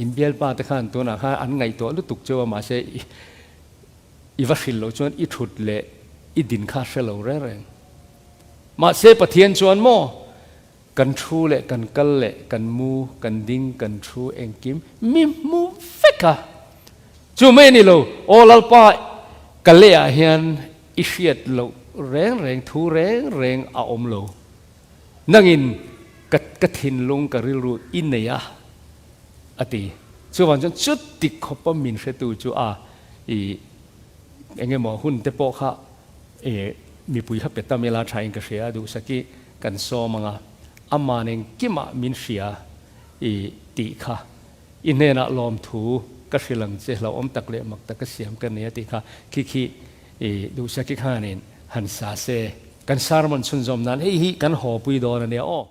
In bialpa te khan tunah khan an ngaihtuah lutuk cheu a mahse i va hrilh loh chuan i thut leh i din kha hre lo reng reng. Mahse Pathian chuan maw kan thu leh kan kal leh kan mu kan ding kan thu engkim mi hmu vek a. Chu mai a ni lo, Aw Lalpa ka lehah hian i hriat loh reng reng thu reng reng a awm lo. Nangin ka ka thinlung ka rilru i nei a, a ti. Chuvang chuan chuti khawpa min hretu chu a i eng emaw hun te pawh kha i mipui kha pe tam ila thain ka hria a, duhsaki kan sawm ang a, aman engkimah min hria i tih kha i hnenah lawmthu ka hrilh ang che, hlauhawm tak leh mak taka siam ka nei a tih kha khi khi i duhsaki khanin han sa se. Kan sermon chhunzawm nan hei hi kan haw pui dawn a nia aw.